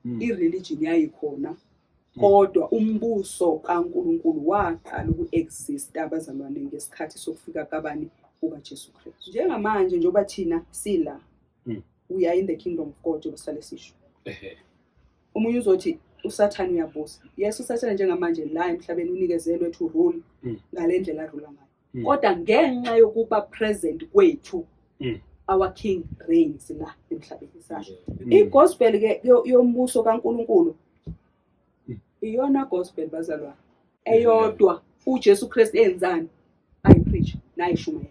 I-religion yayikhona kodwa umbuso kaNkulunkulu waqala uku-exista abazalwane ngesikhathi sokufika kabani kukaJesu Kristu. Njengamanje njengoba thina sila, we are in the kingdom of God, njengoba sihlale sisho. Omunye uzothi uSathane uyabusa. Yes, uSathane njengamanje la emhlabeni unikezelwe to rule ngale ndlela arula ngayo. Kodwa ngenxa yokuba present kwethu, our king reigns la emhlabeni sasho. I-gospel ke yombuso kaNkulunkulu iyona gospel bazalwane eyodwa uJesu Kristu enzani ayipreach nayishumayela.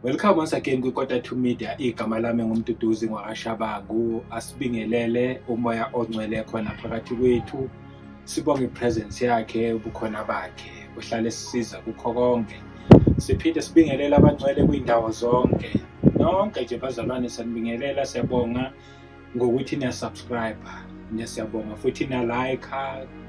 Welcome once again kwi-Kota 2 Media. Igama lami nguMduduzi ngwakaShabangu. Asibingelele umoya ongcwele khona phakathi kwethu. Sibonge ipresence yakhe, ubukhona bakhe. Uhlale sisiza kukho konke. Siphinde sibingelele abangcwele kwindawo zonke. Nonke nje bazalwane siyanibingelela, siyabonga ngokuthi niya-subscribe. Siyabonga futhi niya-like,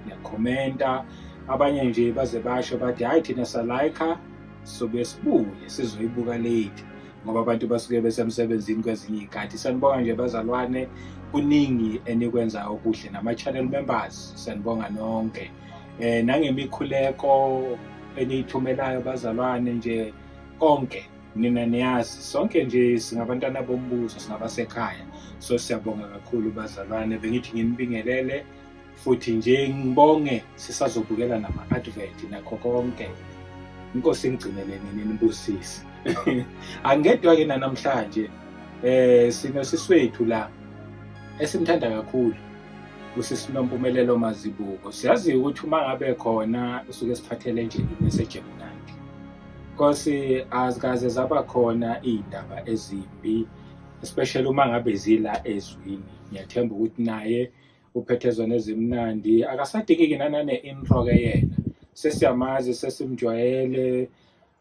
niya-commenta. Abanye nje baze basho bathi hayi thina sa-like sobe sibuye sizoyibuka late ngoba abantu basuke besemsebenzini kwezinye iy'khathi. Sanibonga nje bazalwane, kuningi enikwenzayo okuhle nama-channel members sanibonga nonke. Nangemikhuleko eniyithumelayo bazalwane nje konke nina niyazi sonke nje singabantwana bombuso singabasekhaya, so siyabonga kakhulu bazalwane. Bengithi nginibingelele futhi nje ngibonge, sisazobukela nama-advert nakho konke. Inkosi ingigcinele nini nibusise. Angedwa-ke namhlanje, sinosisi wethu la esimthanda kakhulu, usisi Nompumelelo Mazibuko. Siyazi ukuthi uma ngabe khona usuke siphathele nje imessage emnandi. Nkosi, azikaze zaba khona iy'ndaba ezimbi, especially uma ngabe zila ezwini. Ngiyathemba ukuthi naye uphethe zona ezimnandi, akasadingeki nanane-intro ke yena, sesiyamazi, sesimjwayele.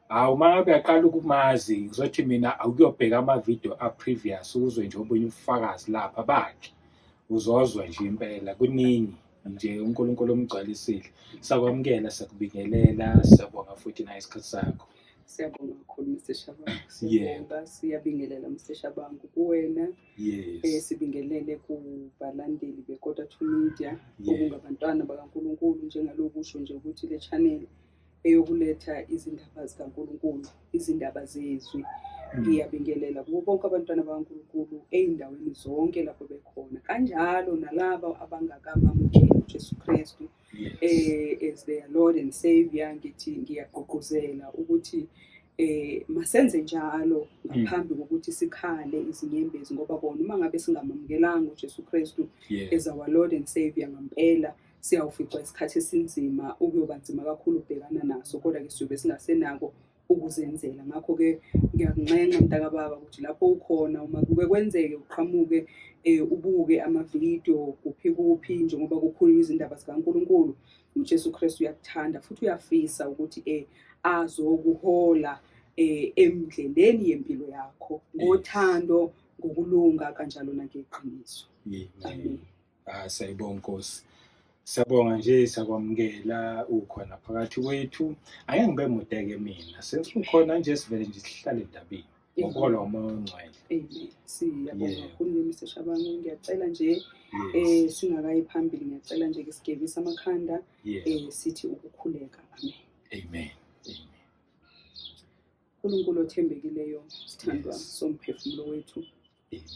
Hawu, uma ngabe uyaqala ukumazi ngizothi mina awukuyobheka amavidiyo a-previous uzwe nje obunye ubufakazi lapha bakhe, uzozwa nje impela kuningi nje uNkulunkulu omgcwalisile. Sakwamukela, siyakubingelela, siyabonga futhi naye isikhathi sakho. Siyabonga kakhulu Mr Shabangu. Siyabonga, siyabingelela Mr Shabangu kuwena. Sibingelele kubalandeli beKota 2 Media, okungabantwana bakaNkulunkulu, njengaloku usho nje ukuthi le channel eyokuletha izindaba zikaNkulunkulu, izindaba zezwi. Ngiyabingelela kubo bonke abantwana bakaNkulunkulu ey'ndaweni zonke lapho bekhona, kanjalo nalabo abangakamamukeli uJesu Kristu as their Lord and Savior. Ngithi ngiyagqugquzela ukuthi masenze njalo ngaphambi kokuthi sikhale izinyembezi, ngoba kona uma ngabe singamamukelanga uJesu Kristu as our Lord and Savior ngampela, siyawufica isikhathi esinzima, okuyoba nzima kakhulu ukubhekana naso, kodwa-ke siyobe singasenako ukuzenzela. Ngakho-ke ngiyakunxenxa mntakababa ukuthi lapho ukhona, uma kuke kwenzeke uqhamuke ubuke amavidiyo kuphi kuphi njengoba kukhulunywa izindaba zikaNkulunkulu, uJesu Kristu uyakuthanda futhi uyafisa ukuthi azokuhola endleleni yempilo yakho ngothando, ngokulunga, kanjalo nangeqiniso. Amen. Ah, siyayibonga Nkosi. Siyabonga nje, siyakwamukela ukhona phakathi kwethu. Ake ngibe mude-ke mina. Since ukhona nje sivele nje sihlale endabeni. Ngokuholwa umoya ongcwele. Amen. Siyabonga kakhulu Mr Shabangu. Ngiyacela nje singakayi phambili, ngiyacela nje ke sigebise amakhanda sithi ukukhuleka. Amen. Amen. Amen. uNkulunkulu othembekileyo, sithandwa somphefumulo wethu.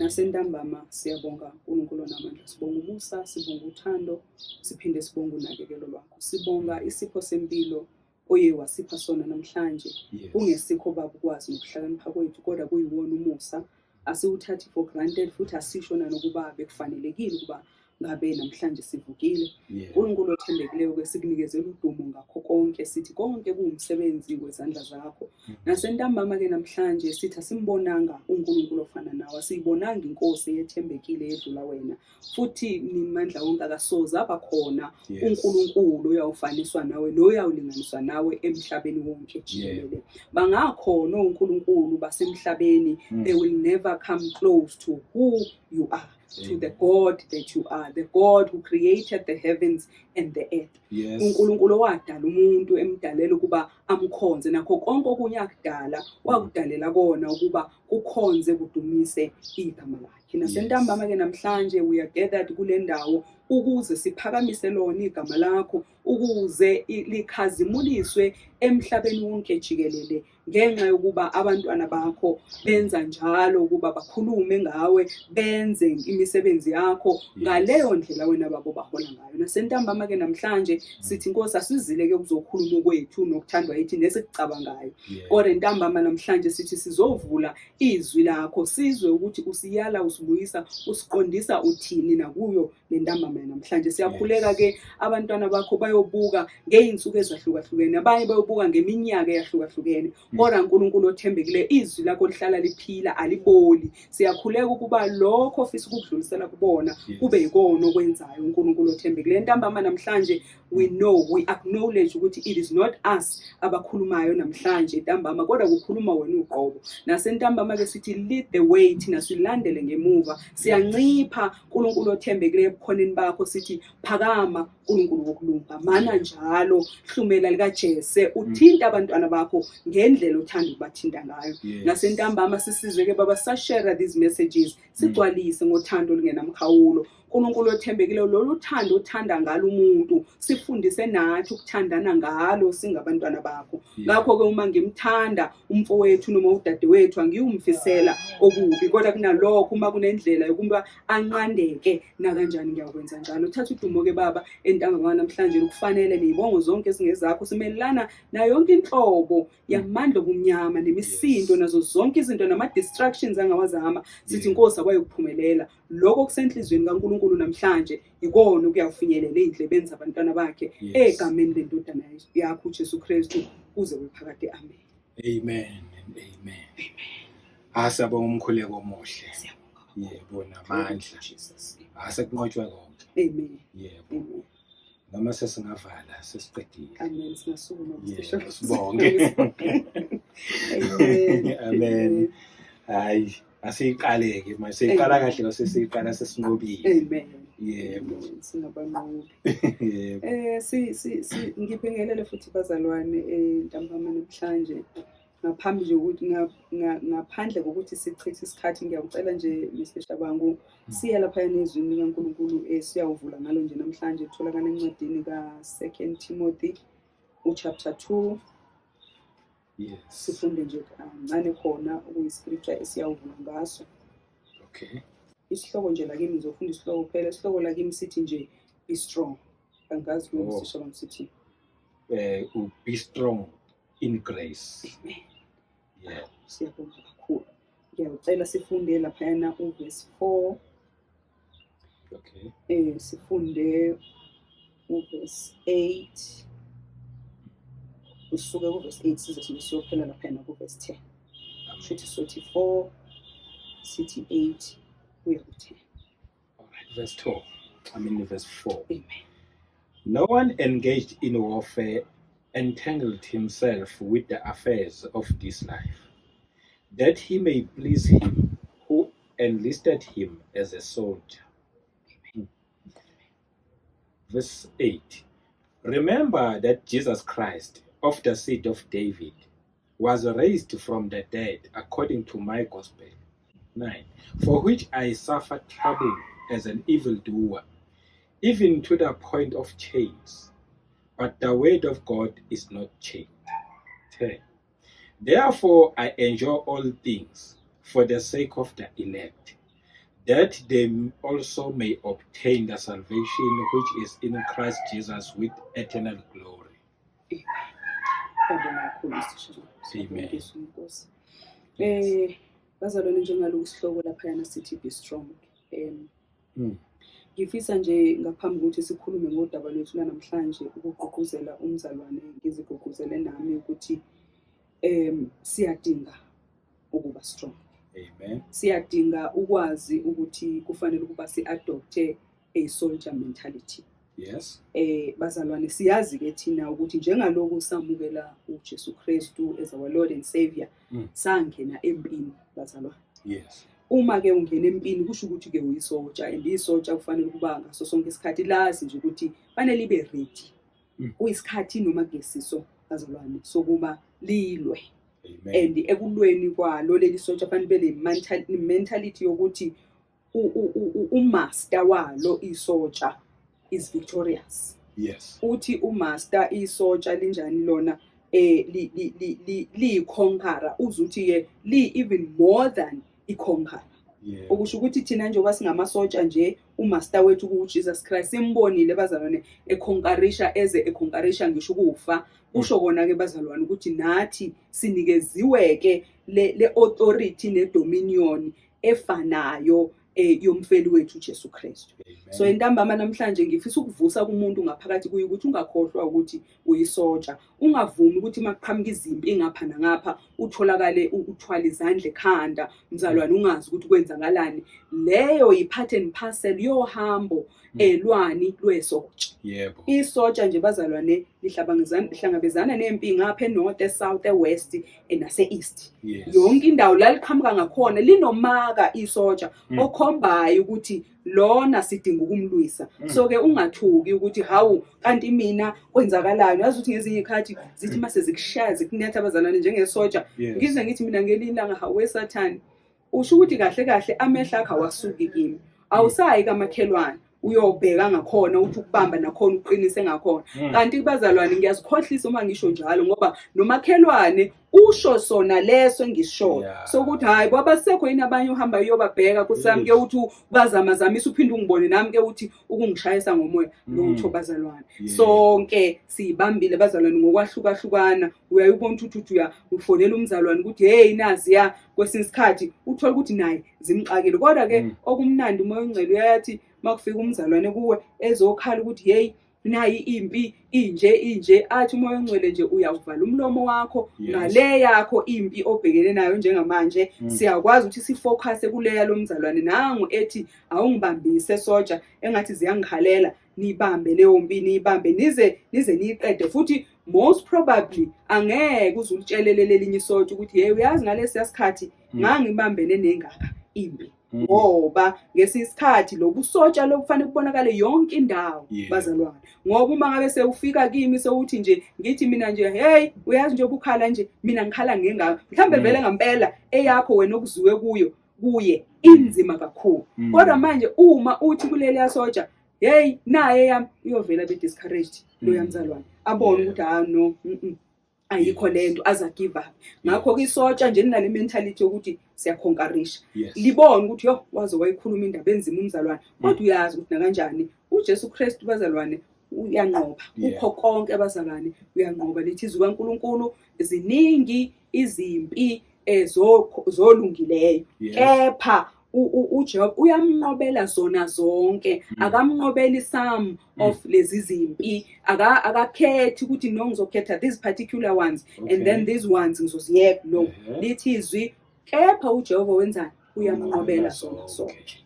Nasentambama siyabonga uNkulunkulu onamandla, sibonga umusa, sibonga uthando, siphinde sibonga unakekelo lwakho. Sibonga isipho sempilo oye wasipha sona namhlanje. Kungesikho baba ukwazi nokuhlakanipha kwethu, kodwa kuyiwona umusa. Asiwuthathi for granted futhi asisho nanokuba bekufanelekile ukuba ngabe namhlanje sivukile. uNkulunkulu othembekileyo ke sikunikezela udumo ngakho konke, sithi konke kuwumsebenzi wezandla zakho. Nasentambama ke namhlanje sithi asimbonanga uNkulunkulu ofana nawe, asiyibonanga inkosi eyethembekile yedlula wena. Futhi nimandla wonke akasoze aba khona uNkulunkulu oyawufaniswa nawe noyawulinganiswa nawe emhlabeni wonke jikelele. Bangakhona oNkulunkulu basemhlabeni, they will never come close to who you are. to the God that you are, the God who created the heavens and the earth. UNkulunkulu owadala umuntu emdalela ukuba amkhonze, nakho konke okunye akudala wakudalela kona ukuba kukhonze kudumise igama lakhe. Nasentambama ke namhlanje we are gathered kule ndawo ukuze siphakamise lona igama lakho, ukuze likhazimuliswe emhlabeni wonke jikelele, ngenxa yokuba abantwana bakho benza njalo ukuba bakhulume ngawe, benze imisebenzi yakho ngaleyo ndlela wena babo bahola ngayo. Nasentambama ke namhlanje sithi, Nkosi, asizile ke ukuzokhuluma okwethu nokuthandwa yithi nesikucabangayo, kodwa ntambama namhlanje sithi sizovula izwi lakho, sizwe ukuthi usiyala, usibuyisa, usiqondisa uthini nakuyo lentambama namhlanje. Siyakhuleka ke abantwana bakho bayobuka ngey'nsuku ezahlukahlukene, abanye bayobuka ngeminyaka eyahlukahlukene, kodwa uNkulunkulu othembekile, izwi lakho lihlala liphila, aliboli. Siyakhuleka ukuba lokho ofisa ukukudlulisela kubona kube yikona okwenzayo, uNkulunkulu othembekile. Ntambama namhlanje we know, we acknowledge ukuthi it is not us abakhulumayo namhlanje ntambama, kodwa kukhuluma wena uqobo. Nasentambama ke sithi lead the way, thina silandele ngemuva. Siyancipha, uNkulunkulu othembekileyo, ebukhoneni bakho. Sithi phakama, uNkulunkulu wokulunga, mana njalo, hlumela likaJese, uthinta abantwana bakho ngendlela othanda ukubathinta ngayo. Nasentambama sisize ke baba, sa-share these messages, sigcwalise ngothando olungenamkhawulo, uNkulunkulu othembekile. Lolu thando othanda ngalo umuntu, sifundise nathi ukuthandana ngalo singabantwana bakho. Ngakho-ke uma ngimthanda umfowethu noma udadewethu, angiyumfisela okubi, kodwa kunalokho uma kunendlela yokuba anqandeke, nakanjani ngiyakwenza njalo. Thatha udumo-ke baba entambama namhlanje, kufanele ney'bongo zonke ezingezakho. Simelana nayo yonke inhlobo yamandla obumnyama nemisindo nazo zonke izinto nama-distractions angawazama. Sithi, Nkosi, abayokuphumelela. Lokho kusenhliziyweni kaNkulunkulu namhlanje ikona okuyafinyelela ey'ndlebeni zabantwana bakhe, egameni lendodana yakho uJesu Kristu, kuze kwephakade, amen. Amen and amen. Ah, siyabonga umkhuleko omuhle. Siyabonga. Yebo, namandla. Jesus. Asekunqotshwe konke. Amen. Yebo. Amen. Noma sesingavala, sesiqedile. Amen, singasukuma. Yebo, sibonge. Amen. Amen. Hayi, asiyiqale-ke manje, siyiqala kahle ngase siyiqala sesinqobile. Amen. Yebo. Amen. Singabanqobi. Yebo. Eh si si si ngibingelele futhi bazalwane ntambama namhlanje. Ngaphambi nje ukuthi ngaphandle kokuthi sichithe isikhathi, ngiyakucela nje, Mr Shabangu, siya lapha ezwini likaNkulunkulu esiyawuvula ngalo nje namhlanje. Kutholakala encwadini ka-2 Timothy uchapter 2. Sifunde nje kancane khona okuyi-scripture esiyawuvula ngaso. Isihloko nje lakimi, ngizofunda isihloko kuphela. Isihloko lakimi sithi nje "Be strong". Angazi kuyo. Mr Shabangu, sithi Be strong in grace. Amen. Siyabonga kakhulu. Okay. Ngiyacela sifunde laphayana uverse 4. Sifunde uverse 8, usuke kuverse 8 size sibe siyophela laphayana kuverse 10. Shuthi sothi 4, sithi 8 kuya ku-10. Alright, verse 2. I mean verse 4. Amen. No one engaged in warfare entangled himself with the affairs of this life, that he may please him who enlisted him as a soldier. Verse 8. Remember that Jesus Christ, of the seed of David, was raised from the dead according to my gospel. 9. For which I suffer trouble as an evildoer, even to the point of chains. But the word of God is not chained. 10. Therefore I endure all things for the sake of the elect, that they also may obtain the salvation which is in Christ Jesus with eternal glory. Ngiyabonga kakhulu, Mr Shabangu. Amen. Siyabonga Nkosi. Bazalwane, njengaloku sihloko laphayana sithi "Be strong". Ngifisa nje ngaphambi kokuthi sikhulume ngodaba lwethu lanamhlanje ukugqugquzela umzalwane, ngizigqugquzele nami ukuthi siyadinga ukuba strong. Amen. Siyadinga ukwazi ukuthi kufanele ukuba si-adopte a soldier mentality. Bazalwane, siyazi ke thina ukuthi njengaloku samukela uJesu Kristu as our Lord and Savior, sangena empini, bazalwane. Uma-ke ungena empini kusho ukuthi-ke uyisotsha, and isotsha kufanele ukuba ngaso sonke isikhathi lazi nje ukuthi fanele libe ready. Kuyisikhathi noma kungesiso, bazalwane, sokuba lilwe. Amen. And ekulweni kwalo leli sotsha fanele bele mentality yokuthi umaster walo isotsha is victorious. Uthi umaster isotsha linjani lona, li conqueror, uzuthi ke li even more than i conqueror. Okusho ukuthi thina njengoba singamasotsha nje, umaster wethu kuJesus Christ simbonile, bazalwane, econquerisha, eze econquerisha ngisho ukufa. Kusho kona ke, bazalwane, ukuthi nathi sinikeziwe ke le authority ne dominion efanayo yomfeli wethu uJesu Kristu. So entambama namhlanje ngifisa ukuvusa kumuntu ngaphakathi kuye ukuthi ungakhohlwa ukuthi uyisotsha, ungavumi ukuthi makuqhamuka izimpi ngapha nangapha utholakale uthwala izandla ekhanda, mzalwane, ungazi ukuthi kwenzakalani. Leyo yi-part and parcel yohambo elwani lwesotsha. Isotsha nje, bazalwane, lihlangabezana nempi ngapha enorth, esouth, ewest, nase-east. Yonke indawo la liqhamuka ngakhona linomaka isotsha okhombayo ukuthi lona sidinga ukumlwisa. So ke ungathuki ukuthi hawu, kanti mina kwenzakalani. Yazi ukuthi ngezinye izikhathi zithi mase zikushaya, zikunetha, abazalwane, njengesotsha, ngize ngithi mina ngelinye ilanga, hawe sathane, usho ukuthi kahle kahle amehlo akho awasuki kimi, awusayi kamakhelwane uyobheka ngakhona, uthi ukubamba nakhona uqinise ngakhona. Kanti bazalwane, ngiyazikhohlisa uma ngisho njalo, ngoba nomakhelwane usho sona leso engisishoyo, sokuthi hayi, kwabasekho yini abanye uhamba uyobabheka kusami ke, uthi bazamazamisa uphinde ungibone nami ke, uthi ukungishayisa ngomoya. Lutho, bazalwane. Sonke siyibambile, bazalwane, ngokwahlukahlukana. Uyaye ubona ukuthi uthi uya ufonela umzalwane ukuthi hey, naziya, kwesinye isikhathi uthola ukuthi naye zimxakile. Kodwa ke okumnandi, umoya ongcwele uyayathi makufika umzalwane kuwe ezokhala ukuthi hey, nayi impi inje inje, athi umoya ongcwele nje uyawuvala umlomo wakho ngale yakho impi obhekene nayo njengamanje. Siyakwazi ukuthi sifocus kuleya lomzalwane nangu ethi awungibambise sotsha, engathi ziyangikhalela. Nibambe leyo mpi, niyibambe nize niyiqede. Futhi most probably angeke uze ulitshelele lelinye isotsha ukuthi hey, uyazi ngalesiya sikhathi ngangibambene nengaka impi, ngoba ngesinye isikhathi lobusotsha lokufanele kubonakale yonke indawo, bazalwane. Ngoba uma ngabe sewufika kimi sewuthi nje, ngithi mina nje, hey, uyazi nje ubukhala nje, mina ngikhala ngengaka mhlambe, vele ngempela eyakho wena okuziwe kuyo kuye inzima kakhulu. Kodwa manje uma uthi kuleli sotsha, hey, naye yami, uyovela be discouraged lo mzalwane, abone ukuthi ah no, ayikho lento, aza give up. Ngakho ke isotsha nje linale mentality yokuthi siyaconquerisha, libone ukuthi yo, waze wayikhuluma indaba enzima umzalwane, kodwa uyazi ukuthi nakanjani uJesu Kristu, bazalwane, uyanqoba. Kukho konke, abazalwane, uyanqoba. Lithi izwi kaNkuluNkulu, ziningi izimpi zolungileyo, kepha uJehova uyamnqobela zona zonke. Akamnqobeli some of lezi zimpi, akakhethi ukuthi no, ngizokhetha these particular ones and then these ones ngizoziyeka, no. Lithi izwi, kepha uJehova wenzani? Uyamnqobela zona zonke.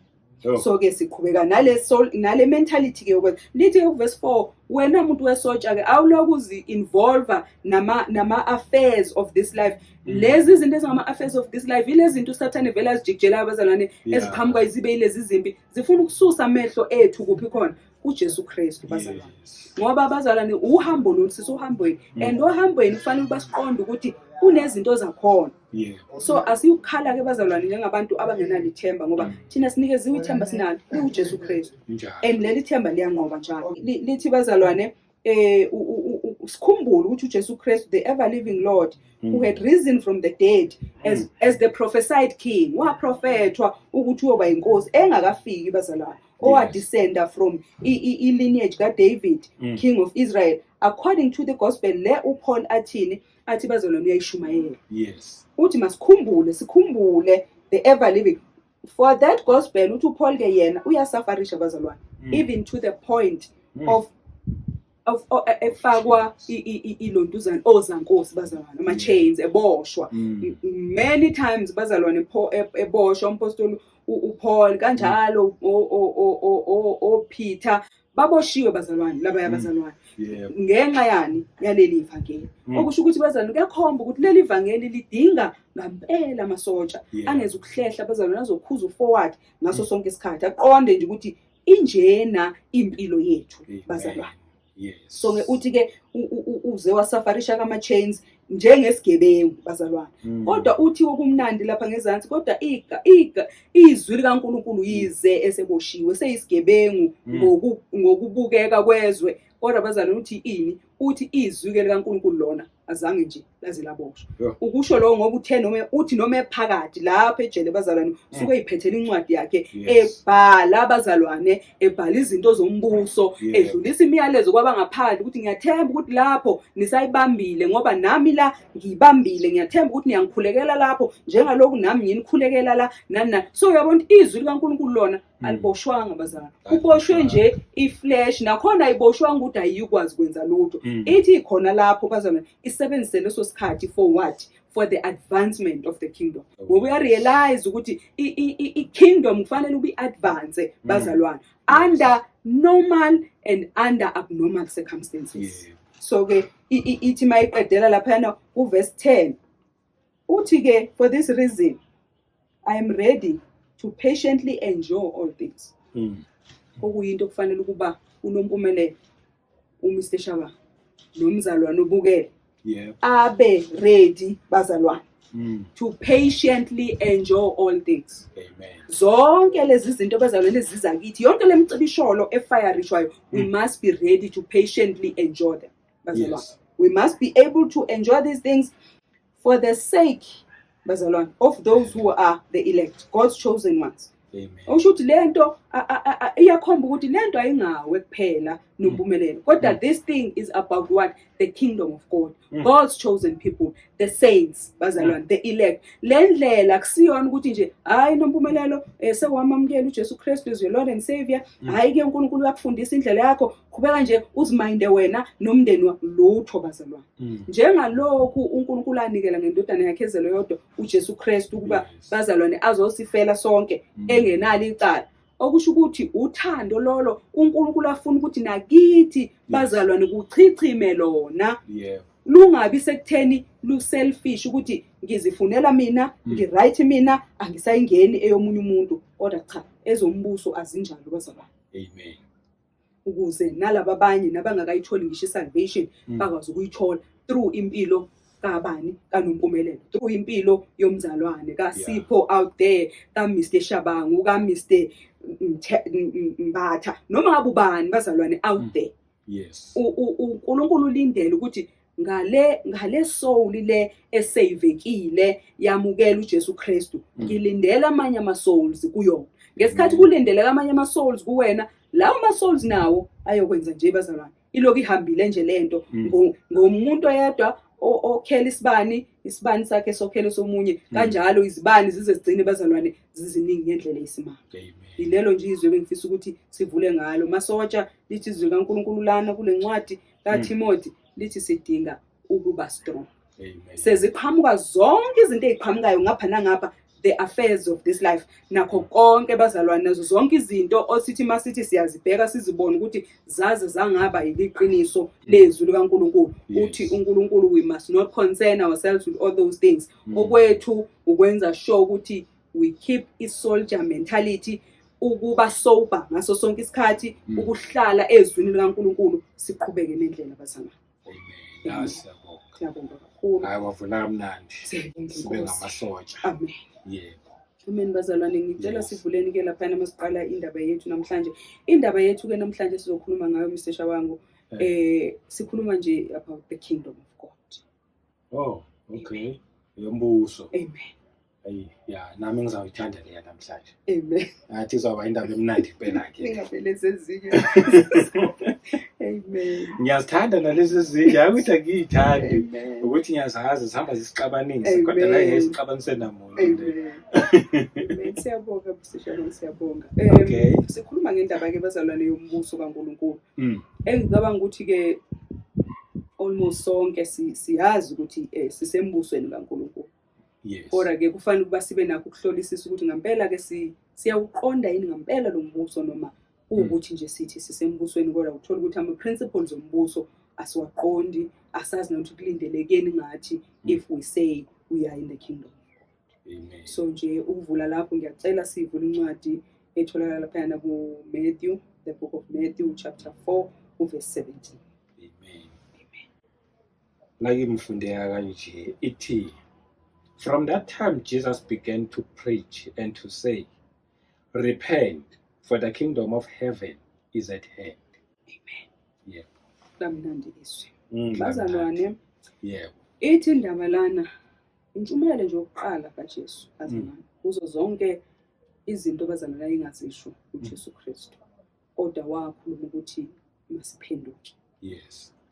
Oh. So ke siqhubeka nale soul, nale mentality ke yokwenza. Lithi ke verse 4, wena muntu wesotsha ke, awuloku uzi involve nama affairs of this life. Lezi izinto ezingama affairs of this life, ilezi zinto uSathane vele azijikijelayo, abazalwane, eziqhamuka zibe ilezi zimpi, zifuna ukususa amehlo ethu kuphi khona? KuJesu Kristu, bazalwane. Ngoba abazalwane, uhambo lolu sisohambweni, and ohambweni kufanele basiqonde ukuthi kunezinto zakhona. So asiyukukhala ke, bazalwane, njengabantu abangenalo ithemba, ngoba thina sinikeziwe ithemba, sinalo, liwuJesu Kristu, and leli themba liyanqoba njalo. Lithi bazalwane, sikhumbule ukuthi uJesu Kristu, the ever living Lord, who had risen from the dead as the prophesied king, waprofethwa ukuthi uyoba inkosi engakafiki, bazalwane, owadescenda from i-lineage kaDavid, king of Israel according to the gospel le uPaul athini, athi bazalwane uyayishumayela. Uthi masikhumbule, sikhumbule the ever living. For that gospel, uthi uPaul ke yena uyasufferisha, bazalwane, even to the point of efakwa ilontuzana, ozankosi, bazalwane, ama chains, eboshwa many times, bazalwane, eboshwa umpostoli uPaul kanjalo, o Peter. Baboshiwe bazalwane labaya bazalwane ngenxa yani yaleli ivangeli. Okusho ukuthi bazalwane, kuyakhomba ukuthi leli vangeli lidinga ngampela amasotsha angeze ukuhlehla bazalwane, azokhuza u-forward ngaso sonke isikhathi, aqonde nje ukuthi injena impilo yethu bazalwane. So ke uthi ke uze wasafarisha kama chains njengesigebengu bazalwane. Kodwa uthi okumnandi lapha ngezansi, kodwa iga iga izwi likaNkulunkulu yize eseboshiwe seyisigebengu ngokubukeka kwezwe, kodwa bazalwane uthi ini, uthi izwi ke likaNkulunkulu lona azange nje laze laboshwa. Ukusho lokho ngoba uthe noma uthi noma ephakathi lapha ejele bazalwane, usuke eyiphethela incwadi yakhe, ebhala bazalwane, ebhala izinto zombuso, edlulisa imiyalezo kwabangaphandle ukuthi ngiyathemba ukuthi lapho nisayibambile, ngoba nami la ngiyibambile, ngiyathemba ukuthi niyangikhulekela lapho njengalokhu nami nginikhulekela la nani nani. So uyabona ukuthi izwi likaNkulunkulu lona aliboshwanga bazalwane, kuboshwe nje i-flesh, nakhona ayiboshwanga ukuthi ayikwazi kwenza lutho. Ithi khona lapho bazalwane isebenzise leso sikhathi for what? For the advancement of the kingdom. Ngoba uya-realize ukuthi i-kingdom kufanele ube i-advance bazalwane, under normal and under abnormal circumstances. So ke ithi mayiqedela laphayana ku-verse 10, uthi ke, "For this reason I am ready to patiently endure all things." Okuyinto kufanele ukuba uNompumelelo, uMr Shaba nomzalwane obukele abe ready bazalwane to patiently endure all things. Amen. Zonke lezi zinto bazalwane eziza kithi, yonke lemicibisholo efirishwayo, we must be ready to patiently endure them bazalwane. We must be able to endure these things for the sake bazalwane of those who are the elect, God's chosen ones. Amen. Okusho ukuthi lento iyakhomba ukuthi lento ayingawe kuphela Nompumelelo, kodwa this thing is about what? The kingdom of God, God's chosen people, the saints bazalwane, the elect. Le ndlela kusiyona ukuthi nje hayi Nompumelelo, sewamamukela uJesu Kristu as your Lord and Savior, hayi ke uNkulunkulu uyakufundisa indlela yakho, qhubeka nje uziminde wena nomndeni wakho, lutho bazalwane. Njengalokhu uNkulunkulu anikela ngendodana yakhe ezelwe yodwa uJesu Kristu ukuba bazalwane azosifela sonke engenalo icala, okusho ukuthi uthando lolo uNkulunkulu afuna ukuthi nakithi bazalwane kuchichime lona, lungabi sekutheni lu-selfish ukuthi ngizifunela mina, ngi-right mina, angisayingeni eyomunye umuntu. Kodwa cha, ezombuso azinjalo bazalwane. Amen. Ukuze nalaba abanye nabangakayitholi ngisho i-salvation bakwazi ukuyithola through impilo kabani, kaNompumelelo, through impilo yomzalwane kaSipho out there, ka-Mr Shabangu, ka-Mr Mbatha, noma ngabe ubani bazalwane out there. uNkulunkulu ulindele ukuthi ngale soul le esavekile yamukela uJesu Kristu, ngilindela amanye ama souls kuyona. Ngesikhathi kulindeleka amanye ama souls kuwena, lawo ma souls nawo ayokwenza nje bazalwane, iloku ihambile nje lento ngomuntu oyedwa okhela isibani, isibani sakhe sokhele somunye, kanjalo izibani zize zigcine bazalwane ziziningi ngendlela eyisimanga. Amen. Ilelo nje izwi ebengifisa ukuthi sivule ngalo masotsha. Lithi izwi likaNkulunkulu lana kule ncwadi kaTimothy, lithi sidinga ukuba strong. Amen. Seziqhamuka zonke izinto eziqhamukayo ngapha nangapha, the affairs of this life nakho konke bazalwane, nazo zonke izinto osithi masithi siyazibheka sizibone ukuthi zaze zangaba iliqiniso lezwi likaNkulunkulu. Uthi uNkulunkulu we must not concern ourselves with all those things. Okwethu ukwenza sure ukuthi we keep i-soldier mentality, ukuba sober ngaso sonke isikhathi, ukuhlala ezwini likaNkulunkulu, siqhubeke nendlela bazalwane. Amen. Ah, siyabonga. Siyabonga kakhulu. Hayi, wavula kamnandi. Siyabonga Sibe Nkosi. ngamasotsha. Amen. Yebo. Amen bazalwane, ngicela sivuleni ke laphana masiqala indaba yethu namhlanje. Indaba yethu ke namhlanje sizokhuluma ngayo, Mr Shabangu. Sikhuluma nje about the kingdom of God. Oh, okay. Yombuso. Amen. Ayi, ya, nami ngizawuyithanda leya namhlanje. Amen. Ngathi izawuba indaba emnandi impela ke. Ningabelezi ezinye. Amen. Ngiyazithanda nalezi ezinye, hayi ukuthi angiyithandi. Amen. Ukuthi ngiyazazi zihamba zisixabanise, kodwa la Amen. ngeke sixabanise namuntu. Amen. Amen. Siyabonga Mr Shabangu, siyabonga. Sikhuluma ngendaba ke bazalwane yombuso kaNkulunkulu. Engicabanga ukuthi ke almost sonke siyazi ukuthi sisembusweni kaNkulunkulu. Kodwa ke kufanele ukuba sibe nakho ukuhlolisisa ukuthi ngempela ke siyawuqonda yini ngempela lo mbuso noma Kuwukuthi nje sithi sisembusweni, kodwa uthola ukuthi ama-principles ombuso asiwaqondi, asazi nokuthi kulindelekeni ngathi if we say we are in the kingdom. Amen. So nje ukuvula lapho, ngiyacela sivule incwadi etholakala laphayana ku-Matthew, the book of Matthew chapter 4 uverse 17. Amen. Lake ngifundeka kanje, ithi, "From that time Jesus began to preach and to say, 'Repent, for the kingdom of heaven is at hand.'" Amen. Yebo. Lamnandi izwi. Lamnandi. Bazalwane, Yebo. ithi indaba lana, intshumayelo nje yokuqala kaJesu, bazalwane, kuzo zonke izinto, bazalwane, ayengazisho uJesu Kristu, kodwa wakhuluma ukuthi masiphenduke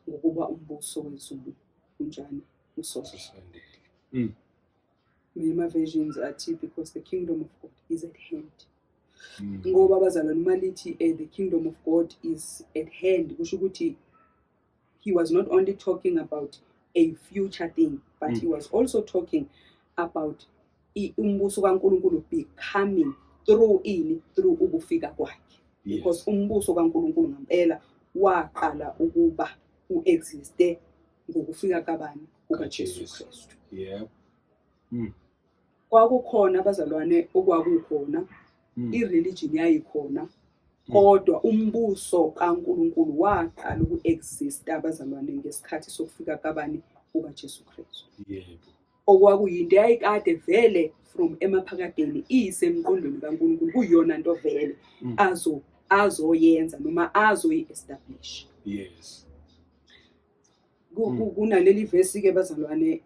ngokuba umbuso wezulu unjani? Usondele. Usondele. Ama-versions athi, "Because the kingdom of God is at hand." Ngoba abazalwane, uma lithi the kingdom of God is at hand, kusho ukuthi he was not only talking about a future thing, but he was also talking about umbuso kaNkulunkulu becoming through ini? Through ukufika kwakhe, because umbuso kaNkulunkulu ngempela waqala ukuba uexiste ngokufika kabani? KukaJesu KaJesu. Kristu. Kwakukhona, abazalwane, okwakukhona, i-religion yayikhona, kodwa umbuso kaNkulunkulu waqala uku-exista, abazalwane, ngesikhathi sokufika kabani? KukaJesu Kristu. Okwakuyinto eyayikade vele from emaphakadeni iyisemqondweni kaNkulunkulu, kuyiyona nto vele azoyenza noma azoyi-establish. Kunaleli vesi-ke, bazalwane,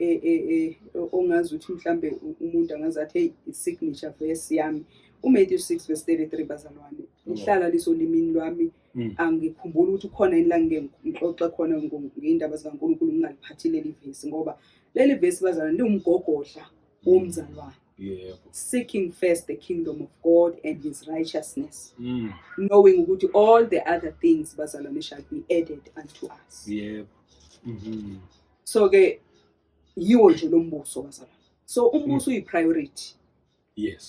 ongazi ukuthi mhlambe umuntu angaze athi, "Hey, i-signature verse yami," uMatthew 6 verse 33, bazalwane, lihlala lisolimini lwami. Angikhumbuli ukuthi ukhona yini la ngike ngixoxe khona ngey'ndaba zikaNkulunkulu ngingaliphathi leli vesi, ngoba leli vesi, bazalwane, liwumgogodla womzalwane. Seeking first the kingdom of God and his righteousness, knowing ukuthi all the other things, bazalwane, shall be added unto us. yebo So ke yiwo nje lo mbuso, bazalwane. So umbuso uyi-priority.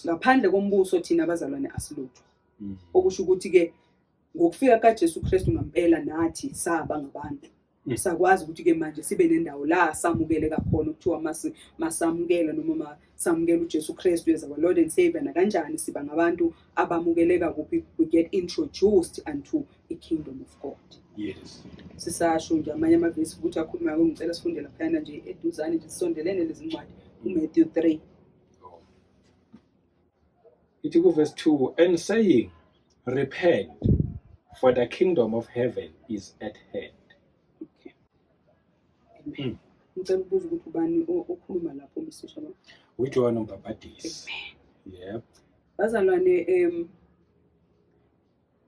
Ngaphandle kombuso thina, abazalwane, asilutho. Okusho ukuthi ke ngokufika kaJesu Kristu ngempela nathi saba ngabantu, sakwazi ukuthi ke manje sibe nendawo la samukeleka khona, kuthiwa masamukela noma masamukela uJesu Kristu as our Lord and Savior, nakanjani siba ngabantu abamukeleka kuphi? We get introduced unto i kingdom of God. Sisasho nje amanye amavesi ukuthi akhulumayo, ngicela sifunde laphayana nje eduzane nje, sisondelene lezi ncwadi, uMatthew 3. Oh. Ithi ku-verse 2, "And saying, 'Repent, for the kingdom of heaven is at hand.'" Okay, amen. Ngicela ukubuza ukuthi ubani okhuluma lapho, Mr Shabane? UJohn umbhabhadisi. Yep. Bazalwane,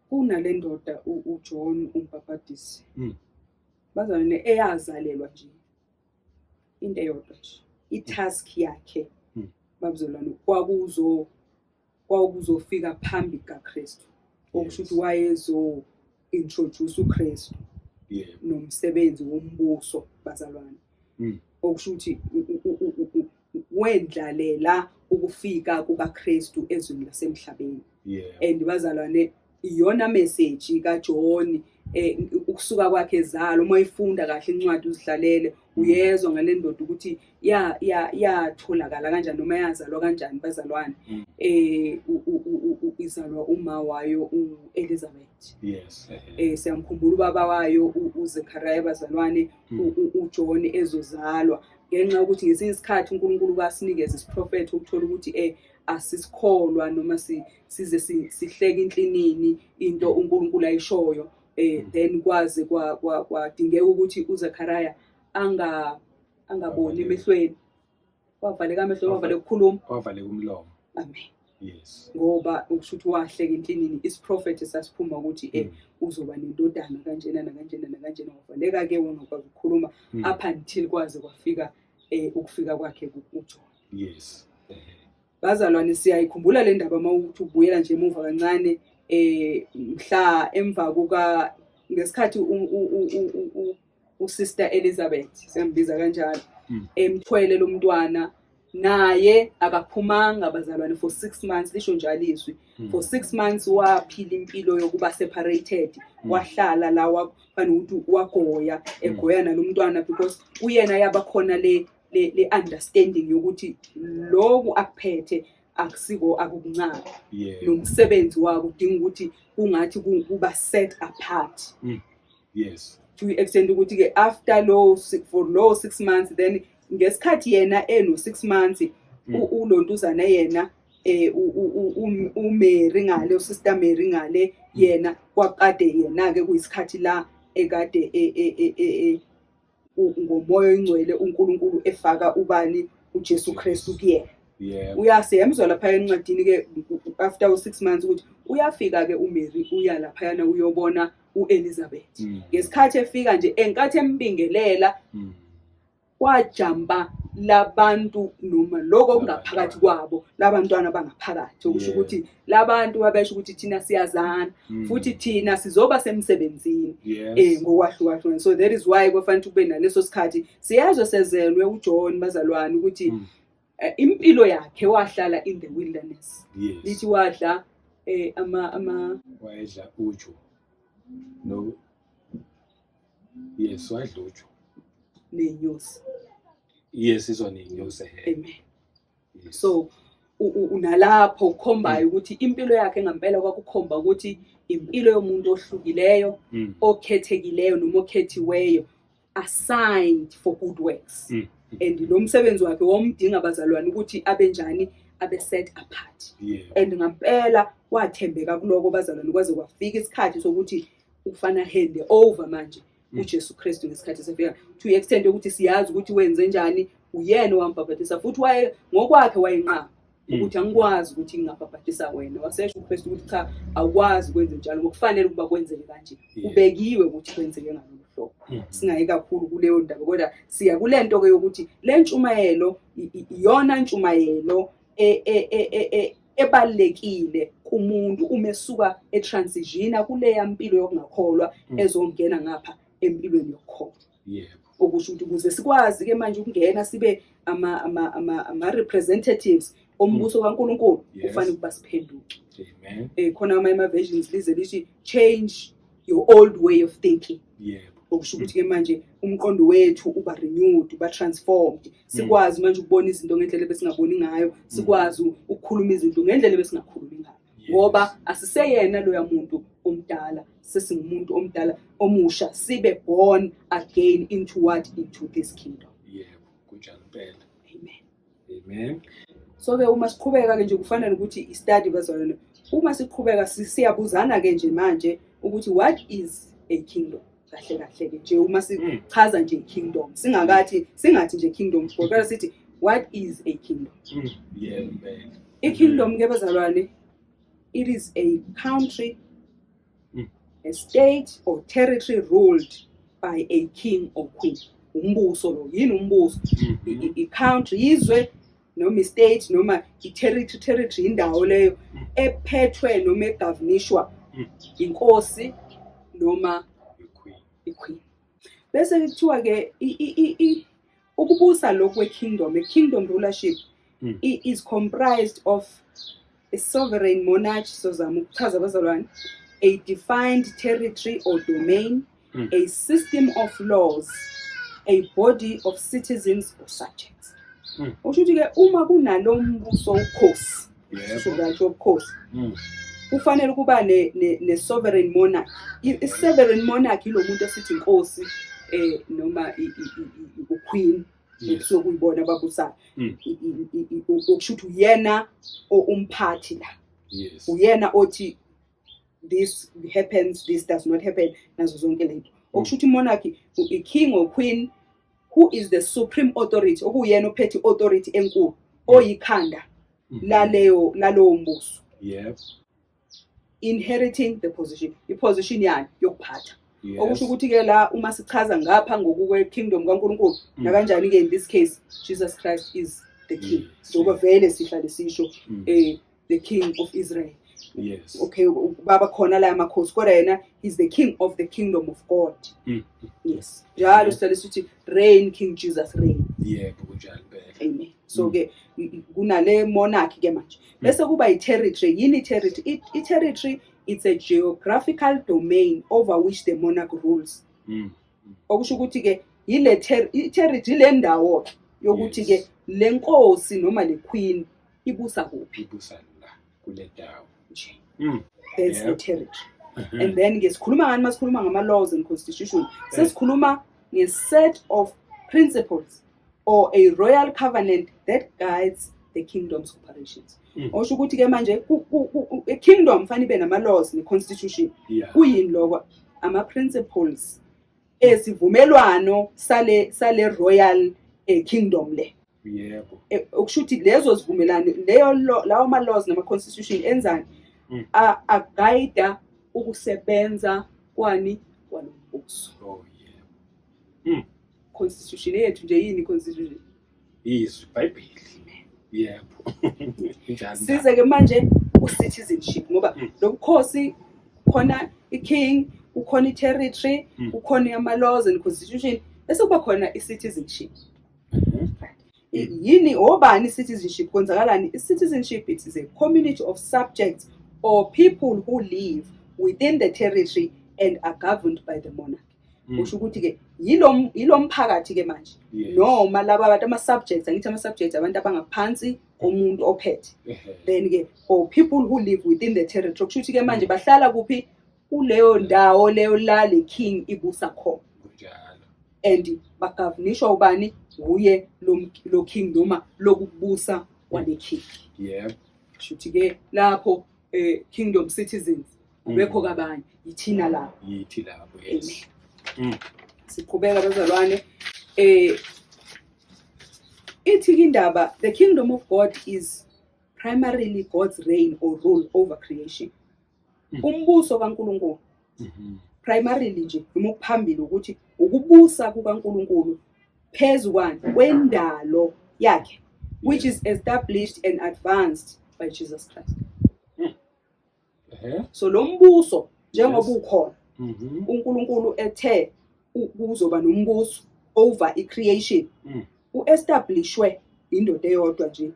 kunale ndoda uJohn umbhabhadisi, bazalwane, eyazalelwa nje into eyodwa nje, i-task yakhe, babuzalwane, kwakuzofika phambi kukaKristu, okusho ukuthi wayezo introduce uKristu nomsebenzi wombuso, bazalwane. Okusho ukuthi wendlalela ukufika kukaKristu ezweni lasemhlabeni. And bazalwane, iyona message kaJohn ukusuka kwakhe ezalo. Uma uyifunda kahle incwadi uzihlalele, uyezwa ngale ndoda ukuthi ya ya yatholakala kanjani noma yazalwa kanjani, bazalwane. Izalwa uma wayo uElizabeth. Siyamkhumbula ubaba wayo uZechariah, bazalwane. UJohn ezozalwa ngenxa yokuthi ngesinye isikhathi uNkulunkulu kasinikeza isiprofetho, ukuthola ukuthi asisikholwa noma size sihleke inhlinini into uNkulunkulu ayishoyo, then kwaze kwadingeka ukuthi uZechariah angaboni Avaleke. emehlweni, wavaleka amehlo, wavaleka ukukhuluma. Wavaleka umlomo. Amen. Ngoba ukusho ukuthi wahleka inhlinini isiprofetho sasiphuma ukuthi uzoba nendodana kanjena nakanjena nakanjena, wavaleka ke, wangakwazi ukukhuluma up until kwaze kwafika ukufika kwakhe uJohn. Bazalwane, siyayikhumbula le ndaba uma uthi ubuyela nje emuva kancane, mhla emva kuka ngesikhathi uSister Elizabeth, siyambiza kanjalo, emthwele lo mntwana. Naye akaphumanga, bazalwane, for 6 months, lisho njalo izwi. For 6 months waphila impilo yokuba separated. Wahlala la, wafana ukuthi wagoya, egoya nalomntwana, because kuyena yaba khona le understanding yokuthi lokhu akuphethe akusiko akukuncane, nomsebenzi wako udinga ukuthi kungathi kuba set apart. To the extent ukuthi ke after lo for lo 6 months, then ngesikhathi yena eno 6 months, ulontuzana yena, uMary ngale, uSister Mary ngale, yena kwakade yena ke kuyisikhathi la ekade ngomoya oyingcwele uNkulunkulu efaka ubani, uJesu Kristu kuyena. Uyasiyemzwa lapha encwadini ke after u6 months ukuthi uyafika ke uMary, uya laphayana uyobona uElizabeth. Ngesikhathi efika nje, enkathi embingelela, kwajamba labantu noma lokho okungaphakathi kwabo, labantwana bangaphakathi, okusho ukuthi labantu babesho ukuthi thina siyazana, futhi thina sizoba semsebenzini ngokwahlukahlukana. So that is why kufanele kube naleso sikhathi siyazwe sezelwe uJohn, bazalwane, ukuthi impilo yakhe wahlala in the wilderness. Lithi wadla ama Wayedla uju. No. Yes, wadla uju. Nenyosi. Yes, izona inyosi. Amen. So unalapho ukhombayo ukuthi impilo yakhe ngempela kwakukhomba ukuthi impilo yomuntu ohlukileyo, okhethekileyo noma okhethiweyo, assigned for good works. And lo msebenzi wakhe womdinga, abazalwane, ukuthi abe njani, abe set apart. And ngampela wathembeka kuloko, bazalwane, kwaze kwafika isikhathi sokuthi ufana hand over manje uJesu Kristu ngesikhathi sefika, to the extent ukuthi siyazi ukuthi wenze njani. Uyena owambhabhatisa, futhi waye ngokwakhe wayenqaba ukuthi angikwazi ukuthi ngingabhabhatisa wena. Wasesho uKristu ukuthi cha, awukwazi ukwenze njalo, ngokufanele ukuba kwenzeke kanje. Kubekiwe ukuthi kwenzeke ngalolu hlobo. Singayi kakhulu kuleyo ndaba, kodwa siya kule nto ke yokuthi le ntshumayelo iyona ntshumayelo ebalekile kumuntu uma esuka etransition kuleya mpilo yokungakholwa, ezongena ngapha empilweni yokukholwa. Okusho ukuthi ukuze sikwazi ke manje ukungena sibe ama representatives ombuso kaNkulunkulu, kufanele ukuba siphenduke. Amen. Khona ama versions lize lithi change your old way of thinking. Okusho ukuthi ke manje umqondo wethu uba renewed, uba transformed, sikwazi manje ukubona izinto ngendlela ebesingaboni ngayo, sikwazi ukukhuluma izinto ngendlela ebesingakhulumi ngayo, ngoba asiseyena loya muntu omdala, sesingumuntu omdala omusha, sibe born again into what? Into this kingdom. Yebo, kunjalo impela. Amen. Amen. So ke uma siqhubeka ke nje, kufana nokuthi i-study, bazalwane, uma siqhubeka siyabuzana ke nje manje ukuthi what is a kingdom kahle kahle ke nje, uma sichaza nje kingdom, singakathi singathi nje kingdom, kodwa sithi what is a kingdom? Yebo impela. I-kingdom ke, bazalwane, it is a country, a state or territory ruled by a king or queen. Umbuso lo yini umbuso? I-country, izwe noma i-state noma i-territory. Territory indawo leyo ephethwe noma egovernishwa inkosi noma I-queen. I-queen. Bese kuthiwa ke ukubusa lokhu kwe-kingdom, a kingdom rulership is comprised of a sovereign monarch, sozama ukuchaza, abazalwane, a defined territory or domain, a system of laws, a body of citizens or subjects. Okusho ukuthi ke uma kunalo mbuso ukhosi, sisho kanjalo, ubukhosi, kufanele ukuba ne sovereign monarch. I-sovereign monarch ilo muntu esithi inkosi noma uqueen, ekusuke kuyibona ababusayo. Okusho ukuthi uyena umphathi la, uyena othi this happens, this does not happen, nazo zonke lento. Okusho ukuthi monarchy, i-king or queen who is the supreme authority, okuyena ophethe i-authority enkulu, oyikhanda lalowo mbuso, inheriting the position, i-position yani yokuphatha. Okusho ukuthi ke la uma sichaza ngapha ngokukwe kingdom kaNkulunkulu, nakanjani ke in this case Jesus Christ is the king, njengoba vele sihlale sisho, the king of Israel. Okay, baba khona la amakhosi, kodwa yena is the king of the kingdom of God. Yes, njalo sihlale sithi reign, King Jesus, reign. Yebo, kunjalo impela. Amen. So ke kunale monarchy ke manje, bese kuba i-territory. Yini i-territory? I-territory, it's a geographical domain over which the monarch rules. Okusho ukuthi ke yile i-territory, ile ndawo ke yokuthi ke le nkosi noma le queen ibusa kuphi. Ibusa la kule ndawo. Nje. That's the territory. And then ke sikhuluma ngani masikhuluma ngama laws and constitution? Sesikhuluma nge-set of principles or a royal covenant that guides the kingdom's operations. Osho ukuthi ke manje i-kingdom fanele ibe nama laws ne-constitution. Kuyini lokho? Ama-principles esivumelwano sale royal kingdom le. Okusho ukuthi lezo zivumelwano, leyo lawo ma laws nama constitution enzani? Aguide ukusebenza kwani? Kwalombuso. Oh yebo. Constitution yethu nje, yini constitution? Izwi, iBhayibheli. Yebo. Njalo. Size ke manje ku-citizenship, ngoba lobukhosi khona i-king, kukhona i-territory, kukhona ama-laws and constitution, bese kuba khona i-citizenship. Yini, obani i-citizenship? Kwenzakalani? I-citizenship, it is a community of subjects or people who live within the territory and are governed by the monarch. Kusho ukuthi-ke yilo mphakathi ke manje, noma laba bantu, ama-subjects, angithi ama-subjects abantu abangaphansi komuntu ophethe. Then ke or people who live within the territory, kusho ukuthi ke manje bahlala kuphi? Kuleyo ndawo leyo la le king ibusa khona. And bagovernishwa ubani? Uye lo king noma lokubusa kwale king. Kusho ukuthi ke lapho kingdom citizens kubekho kabanye, yithina lapho. Yithi lapho, yes. Siqhubeka bazalwane, ithi indaba, the kingdom of God is primarily God's reign or rule over creation. Umbuso kaNkulunkulu primarily nje, noma okuphambili, ukuthi ukubusa kukaNkulunkulu phezu kwani? Kwendalo yakhe, which is established and advanced by Jesus Christ. So lo mbuso njengoba ukhona, uNkulunkulu ethe kuzoba nombuso over i-creation, u-establishwe indoda eyodwa nje,